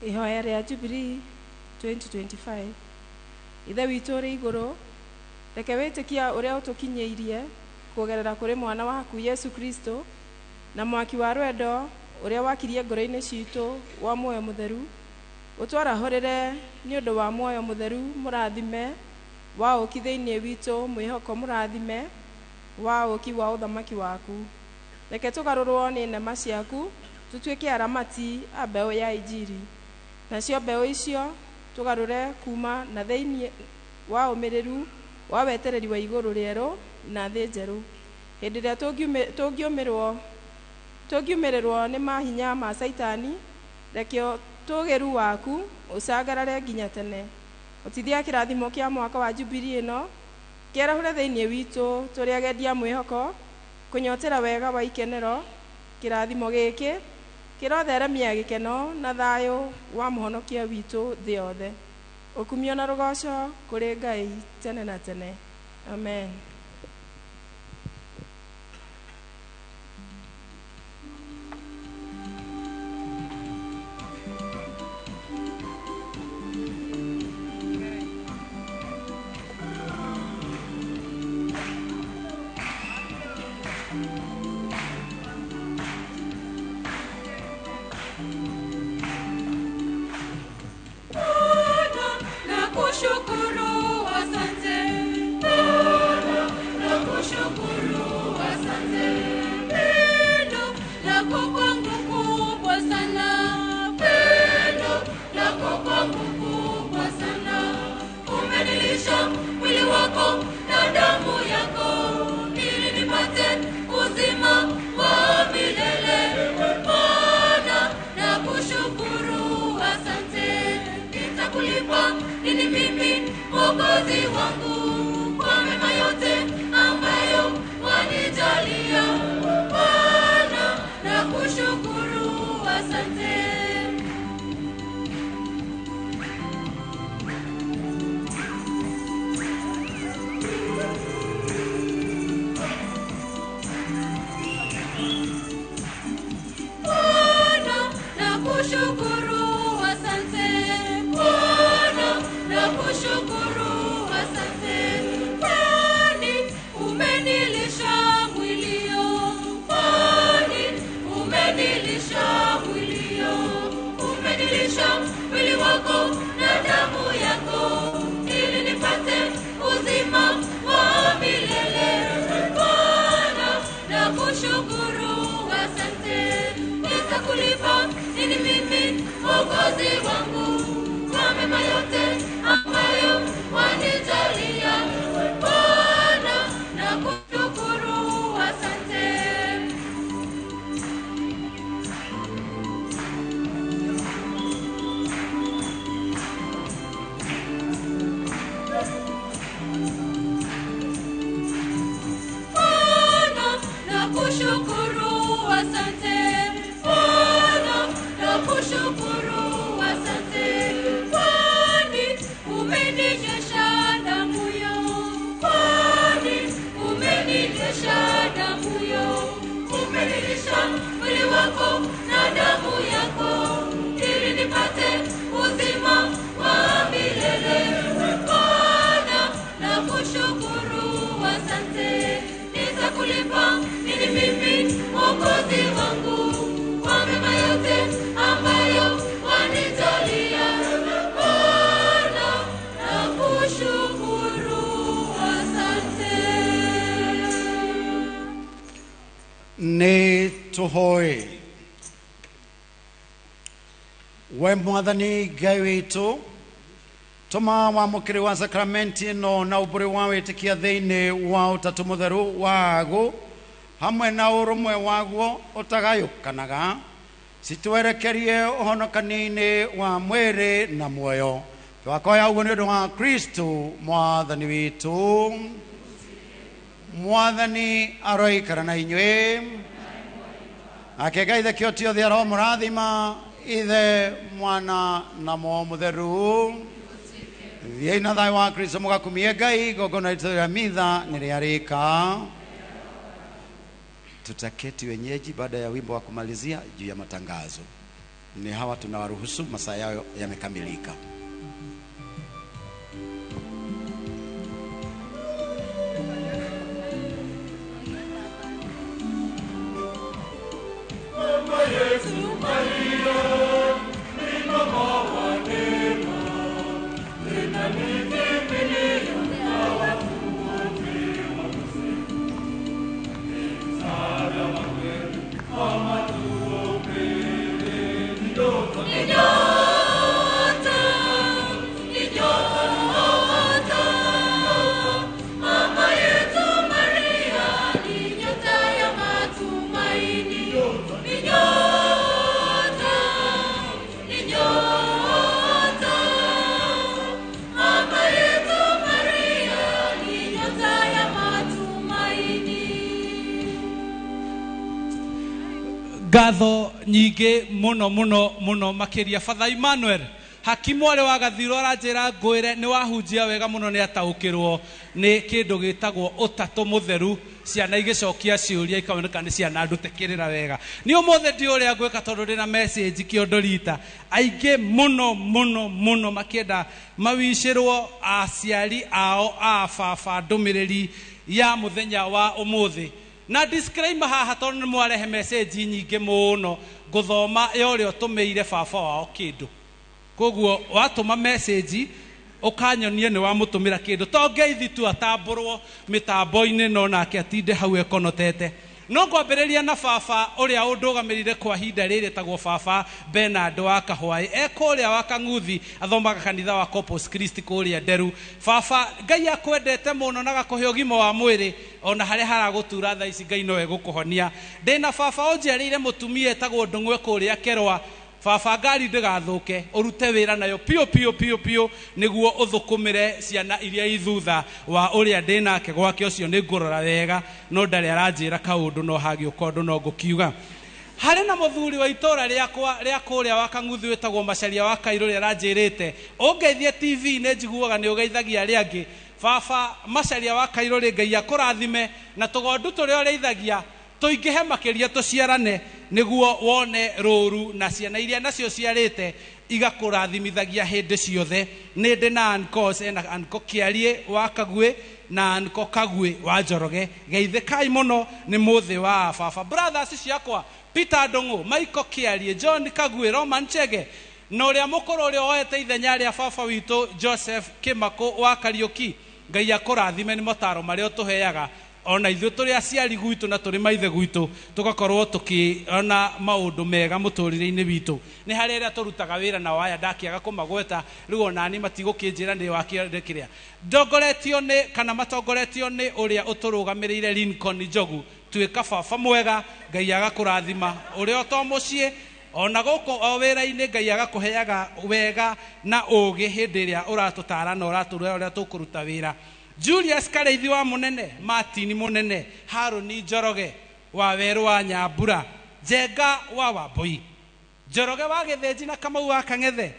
Ihoya rĩa Jubilee 2025. Ithe witũ ũrĩ igũrũ, reke wĩtĩkia ũrĩa ũtũkinyĩirie kũgerera kũrĩ mwana waku Yesu Kristo na mwaki wa rwendo ũrĩa wakirie ngoro-inĩ citũ wa muoyo mũtheru ũtwarahũrĩre nĩ ũndũ wa muoyo mũtheru mũrathime wa ũki thĩinĩ witũ, mwĩhoko mũrathime wa ũki wa ũthamaki waku. Reke tũgarũrwo nĩ nema ciaku tũtuĩke aramati a mbeũ ya Injiri, nacio mbeũ icio tũgarũre kuma na thĩinĩ wa ũmĩrĩru wa wetereri wa igũrũ rĩerũ na thĩ njerũ, hĩndĩ ĩrĩa tũngiumĩrĩrwo nĩ mahinya ma Caitani. Reke ũtũgĩru waku ũcangarare nginya tene. Ũtithia kĩrathimo kĩa mwaka wa Jubilee ĩno kĩarahũre thĩinĩ witũ tũrĩ agendia mwĩhoko kũnyotera wega wa ikenero. Kĩrathimo gĩkĩ kĩrotheremia gĩkeno na thayũ wa mũhonokia witũ thĩ yothe. Ũkumio na rũgoco kũrĩ Ngai tene na tene. Amen. Bwana, nakushukuru, asante. Bwana, nakushukuru, asante. Pendo lako kwangu kubwa sana. Pendo lako kwangu kubwa sana. Umenilisha mwili wako na damu yako ili nipate uzima wa milele. Bwana, nakushukuru, asante. Nitakulipa nini mimi Mwokozi wangu kwa mema yote ambayo wanijalia. Bwana, nakushukuru, asante. Bwana, nakushukuru, asante. Bwana, nakushukuru, asante. Kwani umenilisha mwilio, kwani umenilisha mwilio, umenilisha mwili wako na damu yako ili nipate uzima wa milele. Bwana, nakushukuru, asante. Nitakulipa nini mimi Mwokozi wangu kwa mema yote ambayo wanijalia. Bwana, nakushukuru, asante. Bwana, nakushukuru, asante. Bwana, nakushukuru, asante. Kwani umeninyesha damu yo, kwani umeninyesha damu yo, umenilisha mwili wako na damu yako ili nipate uzima wa milele. Bwana, nakushukuru, asante. Nitakulipa nini mimi Mwokozi wangu kwa mema yote ambayo wanijalia. Bwana, nakushukuru, asante. Nĩ tũhoe. We Mwathani Ngai witũ, tũma wamũkĩri wa sakramenti ĩno na ũmbũrĩ wa wĩtĩkia thĩinĩ wa ũtatũ mũtheru waguo hamwe na ũrũmwe waguo ũtagayũkanaga, citwerekerie ũhonokania-inĩ wa mwĩrĩ na muoyo. Twakoya ũguo nĩ ũndũ wa Kristo Mwathani witũ. Mwathani aroikara na inyuĩ. Nake Ngai Ithe kĩo othe aromũrathima, Ithe, Mwana na Muoyo Mũtheru. Thiĩi na thayũ wa Kristo mũgakumie Ngai. Igongona ritũ rĩa mitha nĩ rĩarĩka. Tutaketi wenyeji baada ya wimbo wa kumalizia juu ya matangazo. Ni hawa tunawaruhusu, masaa yao yamekamilika. Mama Yesu Maria, ni mama wa neema, tena ni kimbilio la watu wote wakosefu. Ni msaada wa kweli, mama tuombee. Ni nyota, ni nyota, ni nyota. Mama yetu Maria, ni nyota ya matumaini. Ni nyota, ni nyota. Mama yetu Maria, ni nyota ya matumaini. Ngatho nyingĩ mũno mũno mũno makĩria Father Emmanuel hakimu ũrĩa wa Gathirwo aranjĩra ngwĩre nĩ wahunjia wega mũno nĩ ataũkĩrwo nĩ kĩndũ gĩtagwo ũtatũ mũtheru. Ciana igĩcokia ciũria ikaoneka nĩ ciana ndute kĩrĩra wega. Nĩ ũmũthĩ ndi ũrĩa ngwĩka tondũ ndĩna message kĩondo rita aingĩ mũno mũno mũno makĩenda mawicĩrwo aciari ao a baba ndũmĩrĩri ya mũthenya wa ũmũthĩ. Na disclaimer haha tondũ nĩ mwarehe message nyingĩ mũno ngũthoma ya ũrĩa ũtũmĩire baba wao kĩndũ. Koguo watũma message ũkanyonie nĩ wamũtũmĩra kĩndũ to ngeithi tu atambũrwo mĩtambo-inĩ no nake atinde hau ekonotete. No ngwambĩrĩria na baba ũrĩa ũndũgamĩrĩire kwa ihinda rĩrĩ etagwo baba Bernard wa Kahwaĩ, e kũrĩa wa Kang'uthi, athomaga kanitha wa Corpus Christi kũrĩa Nderu. Baba, Ngai akwendete mũno na agakũhe ũgima wa mwĩrĩ ona harĩa haragũtura thaa ici Ngai no egũkũhonia. Ndĩna baba ũnjiarĩire mũtumia etagwo Ndũng'we kũrĩa Kerwa. Baba ngari ndĩgathũke, ũrute wĩra nayo piũ piũ piũ piũ nĩguo ũthũkũmĩre ciana iria i thutha wa ũrĩa ndĩnake gwake. Ũcio nĩ ngũrora wega no ndarĩ aranjĩra kaũndũ no hagĩũka ũndũ no ngũkiuga. Harĩ na mũthuri wa itũra rĩakwa rĩa kũrĩa wa Kang'uthi wĩtagwo Macharia wa Kairũ ũrĩa aranjĩrĩte ũngeithie TV nĩ njiguaga nĩ ũgeithagia arĩa angĩ. Baba Macharia wa Kairũ rĩ, Ngai akũrathime na tũgondu tũrĩa ũrĩithagia tũingĩhe makĩria tũciarane nĩguo wone rũru na ciana iria nacio ciarĩte igakũrathimithagia hĩndĩ ciothe. Nĩ ndĩ na uncles, ena uncle Kĩarie wa Kagwĩ na uncle Kagwĩ wa Njoroge. Geithĩkai mũno nĩ mũthĩ wa baba. Brothers ciakwa Peter Ndũng'ũ, Michael Kĩarie, John Kagwĩ, Roman Chege na ũrĩa mũkũrũ ũrĩa woete ithenya rĩa baba witũ Joseph Kĩmakũ wa Kariũki. Ngai akũrathime nĩ motaro marĩa ũtũheaga ona ithuĩ tũrĩ aciari gwitũ na tũrĩ maithe gwitũ tũgakorwo tũkĩona maũndũ mega mũtũrĩre-inĩ witũ. Nĩ harĩ arĩa tũrutaga wĩra nao aya ndakĩaga kũmagweta rĩu onani matigũkĩnjĩra nĩ wakĩrĩa ndongoretio nĩ kana matongoretio nĩ ũrĩa ũtũrũgamĩrĩire Lincoln Njogu. Tuĩka baba mwega, Ngai agakũrathima ũrĩa ũto mũciĩ ona gũkũ o wĩra-inĩ Ngai agakũheaga wega na ũgĩ hĩndĩ ĩrĩa ũratũtara na ũratũra ũrĩa tũkũruta wĩra. Julius Kareithi wa Mũnene, Martin Mũnene, Harũni Njoroge wa Werũ wa Nyambura, Njenga wa Wambui, Njoroge wa Gĩthĩnji na Kamau wa Kang'ethe,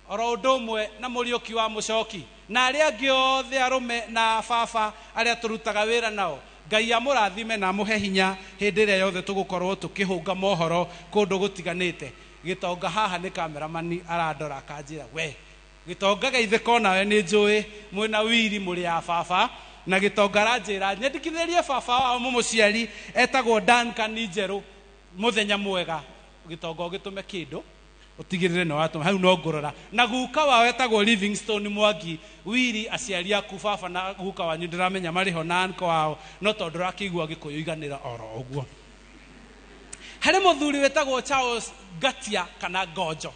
oro ũndũ ũmwe na Mũriũki wa Mũcoki na arĩa angĩ othe arũme na baba arĩa tũrutaga wĩra nao. Ngai amũrathime na amũhe hinya hĩndĩ ĩrĩa yothe tũgũkorwo tũkĩhũnga mohoro kũndũ gũtiganĩte. Gĩtonga haha nĩ kameramani arandora akanjĩra we gĩtonga geithĩka onawe nĩ njũĩ mwĩna wiri mũrĩ a baba. Na gĩtonga aranjĩra nyendekithĩrie baba wao mũmũciari etagwo Duncan Njerũ mũthenya mwega. Gĩtonga ũgĩtũme kĩndũ ũtigĩrĩre nĩ watũma hau no ngũrora. Na guka wao etagwo Livingstone Mwangi wiri aciari aku baba na guka wanyu ndĩramenya marĩ ho na uncle wao no tondũ ũrakĩigua Gĩkũyũ iganĩra oro ũguo. Harĩ mũthuri wĩtagwo Charles Ngatia kana Ngonjo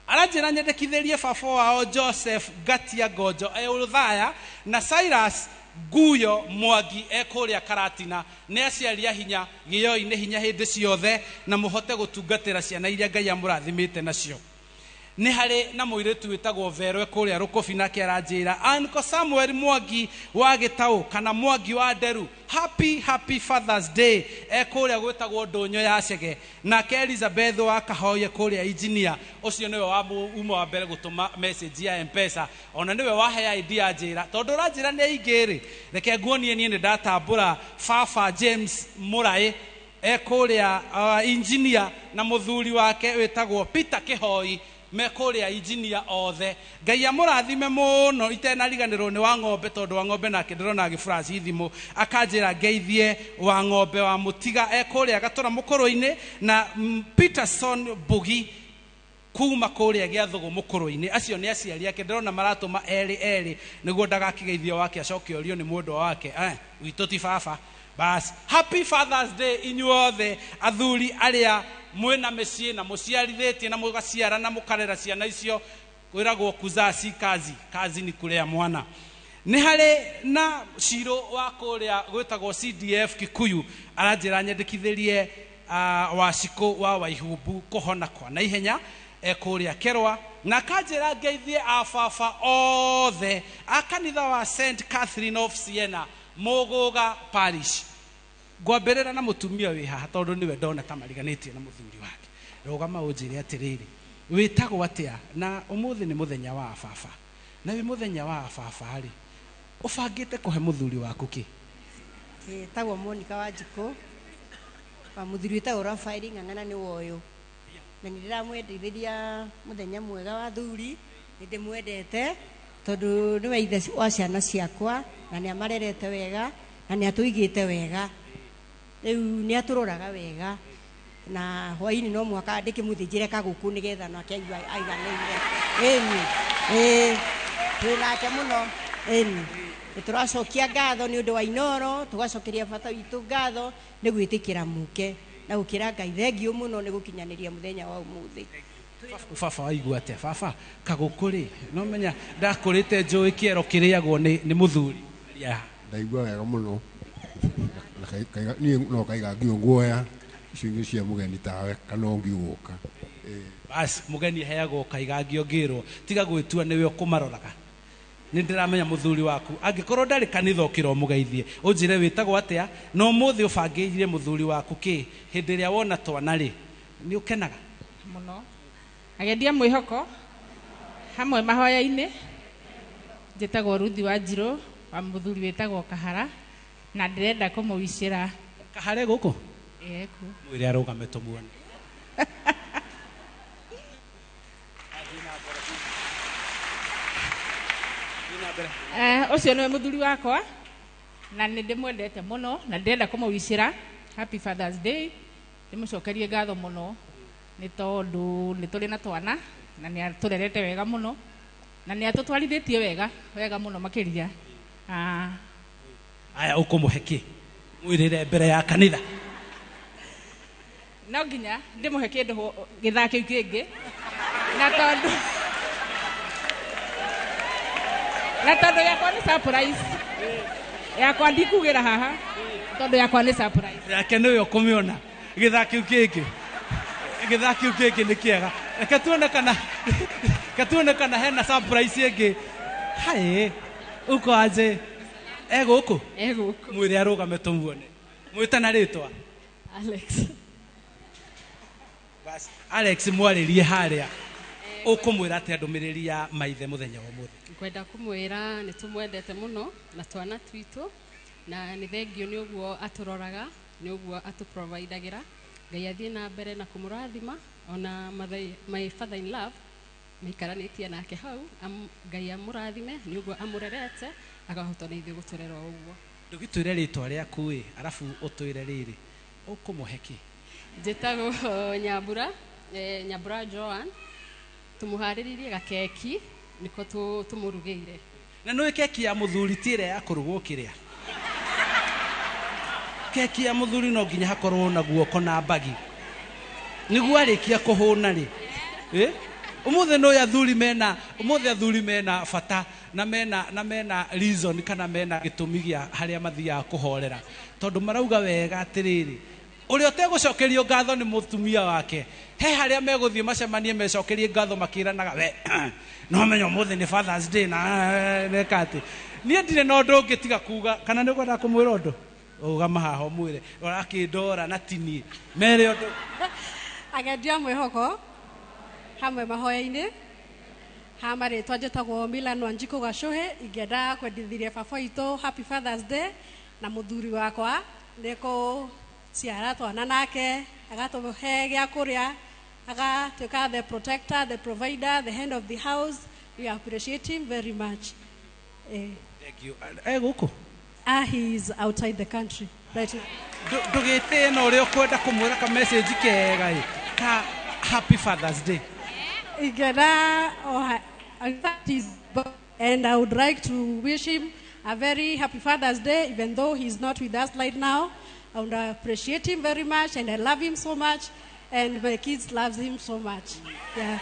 aranjĩra nyendekithĩrie baba wao Joseph Ngatia Ngonjo e Ũthaya na Cyrus Nguyo Mwangi e kũrĩa Karatina. Nĩ aciari a hinya, gĩoi-inĩ hinya hĩndĩ ciothe na mũhote gũtungatĩra ciana iria Ngai amũrathimĩte nacio. Nĩ harĩ na mũirĩtu wĩtagwo Verwe kũrĩa Rũkũbi nake aranjĩra Uncle Samuel Mwangi wa Gĩtaũ kana Mwangi wa Nderu, happy happy Father's Day e kũrĩa gwĩtagwo Ndũnyũ ya Chege. Nake Elizabeth wa Kahoye kũrĩa Engineer, ũcio nĩwe wa uma wa mbere gũtũma message ya M-Pesa, ona nĩwe wahe ID ya njĩra tondũ ũranjĩra nĩ aingĩ rĩ, reke nguonie niĩ nĩ ndatambũra baba James Mũraĩ Ekũrĩa engineer na mũthuri wake wĩtagwo Peter Kĩhoi mekũrĩa engineer othe. Ngai amũrathime mũno itenariganĩrwo nĩ wa ng'ombe tondũ wa ng'ombe nake ndĩrona agĩflash thimũ akanjĩra ngeithie wa ng'ombe wa mũtiga ekũrĩa Gatũra mũkũrũ-inĩ na Peterson Bugi kuma kũrĩa Gĩathũgũ mũkũrũ-inĩ. Acio nĩ aciari ake ndĩrona maratũma erĩ erĩ nĩguo ndagakĩgeithio wake acoke orio nĩ mwendwa wake witũ ti baba. Bas, happy Father's Day inyuothe athuri arĩa mwĩna mĩciĩ na mũciarithĩtie na mũgaciara na mũkarera ciana icio. Kwĩragwo kuzaa si kazi, kazi ni kulea mwana. Nĩ harĩ na ciro wa kũrĩa gwĩtagwo CDF Kikuyu aranjĩra nyendekithĩrie Wacikũ wa Waihumbu kũhona kwa naihenya kũrĩa Kerwa, na akanjĩra ngeithie ababa othe a kanitha wa St Catherine of Siena Mũgũga Parish. Ngwambĩrĩra na mũtumia wĩ haha tondũ nĩwe ndona ta mariganĩtie na mũthuri wake. Rũgama ũnjĩre atĩrĩrĩ, wĩtagwo atĩa na ũmũthĩ nĩ mũthenya wa ababa, na wĩ mũthenya wa ababa rĩ, ũbangĩte kũhe mũthuri waku kĩ? Ĩtagwo Monica Wanjikũ wa mũthuri wĩtagwo Rafael Ng'ang'ana nĩ woyũ, na nĩ ndĩramwendithĩria mũthenya mwega wa thuri. Nĩ ndĩmwendete tondũ nĩwe ithe wa ciana ciakwa na nĩ amarerete wega na nĩ atũigĩte wega, rĩu nĩ atũroraga wega, na hwainĩ no mũhaka ndĩkĩmũthĩnjĩre kagũkũ nĩgetha nake aiganĩire. Ĩni ĩĩ twĩ nake mũno. Ĩni nĩ tũracokia ngatho nĩ ũndũ wa Inoro, tũgacokeria bata witũ ngatho nĩ gwĩtĩkĩra mũke na gũkĩra Ngai thengiũ mũno nĩ gũkinyanĩria mũthenya wa ũmũthĩ. Baba waigua atĩa? Baba kagũkũ rĩ, no menya ndakũrĩte njũĩ kĩero kĩrĩagwo nĩ mũthuri. Ndaigua wega mũno. Niĩ no kaiga ngio nguoya icio ingĩ cia mũgeni tawe kana ũngĩgũka. Bas, mũgeni aheagwo kaiga ngio ngĩrwo tiga gwĩtua nĩwe ũkũmaroraga. Nĩ ndĩramenya mũthuri waku angĩkorwo ndarĩ kanitha ũkĩra ũmũgeithie ũnjĩre wĩtagwo atĩa na ũmũthĩ ũbangĩire mũthuri waku kĩ hĩndĩ ĩrĩa wona twana rĩ nĩ ũkenaga mũno. Agendia mwĩhoko hamwe mahoya-inĩ, njĩtagwo Ruthi wa Njirũ wa mũthuri wĩtagwo Kahara na ndĩrenda kũmũicĩra. Kahara e gũkũ? Ĩĩ kuo. Mwĩre arũgame tũmuone. Ũcio nĩwe mũthuri wakwa na nĩ ndĩmwendete mũno na ndĩrenda kũmũicĩra happy Father's Day. Ndĩmũcokerie ngatho mũno nĩ tondũ nĩ tũrĩ na twana na nĩ atũrerete wega mũno na nĩ atũtwarithĩtie wega wega mũno makĩria. Aya ũkũmũhe kĩ? Mwĩrĩre mbere ya kanitha. No nginya ndĩmũhe kĩndũ gĩthaa kĩu kĩngĩ na tondũ yakwa nĩ surprise. Yakwa ndikugĩra haha tondũ yakwa nĩ surprise. Yake nĩwe ũkũmĩona gĩthaa kĩu kĩngĩ. Gĩthaa kĩu kĩngĩ nĩ kĩega. Reke tuone kana hena surprise ĩngĩ. Haĩ, uko aje? E gũkũ? E gũkũ. Mwĩre arũgame tũmuone. Mwĩte na rĩtwa? Alex. Bas, Alex mwarĩrie harĩa. Ũkũmwĩra atĩa ndũmĩrĩri ya maithe mũthenya wa ũmũthĩ? Ngwenda kũmwĩra nĩ tũmwendete mũno na twana twitũ na nĩ thengio nĩ ũguo atũroraga, nĩ ũguo atũprovidagĩra. Ngai athiĩ na mbere na kũmũrathima ona my father in love maikaranĩtie nake hau, Ngai amũrathime nĩ ũguo amũrerete akahota na ithuĩ gũtũrera o ũguo. Ndũgĩtwĩre rĩtwa rĩaku ĩ, arabu ũtwĩre rĩrĩ ũkũmũhe kĩ? Njĩtagwo Nyambura, Nyambura Joan. Tũmũharĩrĩirie gakeki nĩko tũmũrugĩire. Na nĩũĩ keki ya mũthuri ti ĩrĩa ya kũrugwo kĩrĩa? Keki ya mũthuri no nginya hakorwo na guoko na mbagi nĩguo arĩkia kũhũna rĩ. Ũmũthĩ nĩũĩ athuri mena, ũmũthĩ athuri mena bata na mena reason kana mena gĩtũmi gĩa harĩa mathiaga kũhorera tondũ marauga wega atĩrĩrĩ ũrĩa ũtegũcokerio ngatho nĩ mũtumia wake he harĩa megũthiĩ macemanie mecokerie ngatho makĩranaga we no menya ũmũthĩ nĩ Father's Day na neka atĩ niĩ ndirĩ na ũndũ ũngĩ tiga kuga kana nĩ ũkwenda kũmwĩra ũndũ ũgama haha ũmwĩre ũrakĩndora na tinie mere ũndũ. Agendia mwĩhoko hamwe mahoya-inĩ ha marĩtwa njĩtagwo Milan Wanjikũ Gacũhĩ. Ingĩenda kwendithirie baba witũ happy Father's Day na mũthuri wakwa nĩ kũ Tũgaciara twana nake, agatũhe gĩa kũrĩa, agatuĩka the protector, the provider, the hand of the house. We appreciate him very much. Thank you. Gũkũ? He is outside the country right now. Ndũgĩtĩe na ũrĩa ũkwenda kũmwĩra ka message kega ĩ ka happy Father's Day. Ingĩenda and I would like to wish him a very happy Father's Day, even though he's not with us right now. I would appreciate him very much, and I love him so much, and my kids love him so much. Yeah.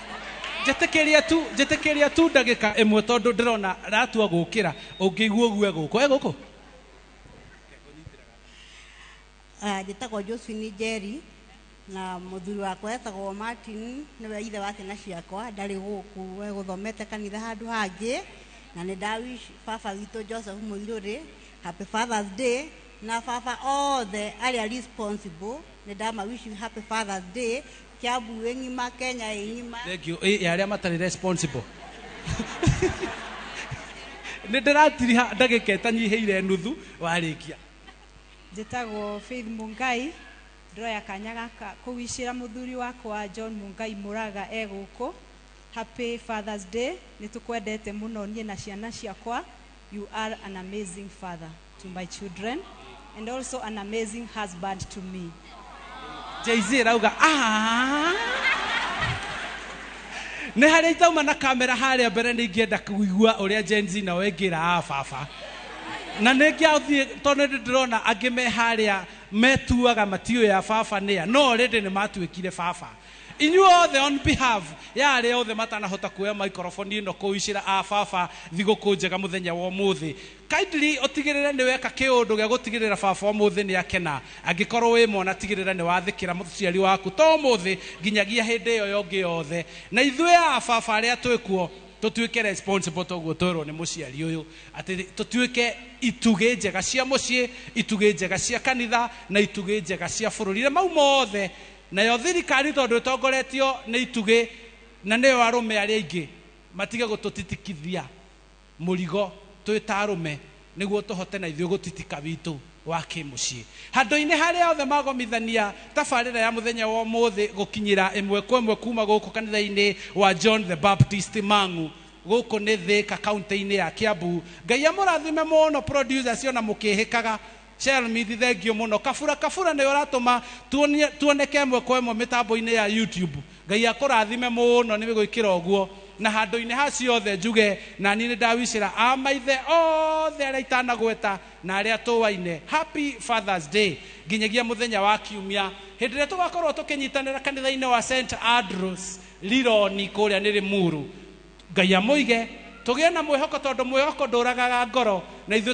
Njĩtĩkĩria tu ndagĩka ĩmwe tondũ ndĩrona ratua gũkĩra ũngĩigua ũgue gũkũ. Gũkũ? Njĩtagwo Josephine Njeri na mũthuri wakwa etagwo Martin, nĩwe ithe wa ciana ciakwa, ndarĩ gũkũ, egũthomete kanitha handũ hangĩ, na nĩ ndawish baba witũ Joseph Mũirũrĩ happy Father's Day, na baba othe arĩa responsible nĩ ndamawish happy Father's Day, Kiambu ĩ ng'ima, Kenya ĩ ng'ima. Thank you. Ya arĩa matarĩ responsible. Nĩ ndĩratiriha ndagĩka ĩtanyihĩire nuthu warĩkia. Njĩtagwo Faith Mungai, ndĩroya kanya gaka kũwicĩra mũthuri wakwa John Mungai Mũraga e gũkũ. Happy Father's Day, nĩ tũkwendete mũno niĩ na ciana ciakwa. You are an amazing father to my children and also an amazing husband to me. Jay-Z rauga nĩ harĩa itauma na kamera harĩa mbere nĩ ingĩenda kũigua ũrĩa Gen Z nao ĩngĩra a baba. Na nĩ ngĩathiĩ tondũ nĩ ndĩrona angĩ me harĩa metuaga matiũĩ ya baba nĩa, no already nĩ matuĩkire baba. Inyuĩ othe on behalf ya arĩa othe matanahota kuoya microphone ĩno kũicĩra a baba thigũkũ njega mũthenya wa ũmũthĩ, kindly ũtigĩrĩre nĩ weka kĩũndũ gĩa gũtigĩrĩra baba ũmũthĩ nĩ akena. Angĩkorwo wĩ mwana tigĩrĩra nĩ wathĩkĩra mũciari waku to ũmũthĩ nginyagia hĩndĩ ĩyo yongĩ yothe. Na ithuĩ a baba arĩa twĩkuo tũtuĩke responsible toguo twĩrwo nĩ mũciari ũyũ atĩ tũtuĩke itugĩ njega cia mũciĩ, itugĩ njega cia kanitha na itugĩ njega cia bũrũri. Na mau mothe nayo thirikari tondũ ĩtongoretio nĩ itugĩ na nĩyo arũme arĩa aingĩ matige gũtũtitikithia mũrigo twĩ ta arũme nĩguo tũhote na ithuĩ gũtitika witũ wa kĩmũciĩ. Handũ-inĩ harĩa othe magomithania tabarĩra ya mũthenya wa ũmũthĩ gũkinyĩra ĩmwe kwa ĩmwe kuma gũkũ kanitha-inĩ wa John the Baptist Mang'u gũkũ nĩ Thika kaunti-inĩ ya Kiambu. Ngai amũrathime mũno producers ona mũkĩhĩkaga. Shelmithi thengio mũno. Kabura kabura nĩ ũratũma tuoneke ĩmwe kwa ĩmwe mĩtambo-inĩ ya YouTube. Ngai akũrathime mũno nĩ gwĩkĩra ũguo. Na handũ-inĩ ha ciothe njuge na niĩ nĩ ndawicĩra a maithe othe arĩa itanagweta na arĩa tũwaine happy Father's Day nginyagia mũthenya wa kiumia hĩndĩ ĩrĩa tũgakorwo tũkĩnyitanĩra kanitha-inĩ wa St Andrews Rironi kũrĩa nĩ Limuru. Ngai amũige tũgĩe na mwĩhoko tondũ mwĩhoko ndũragaga ngoro na ithuĩ.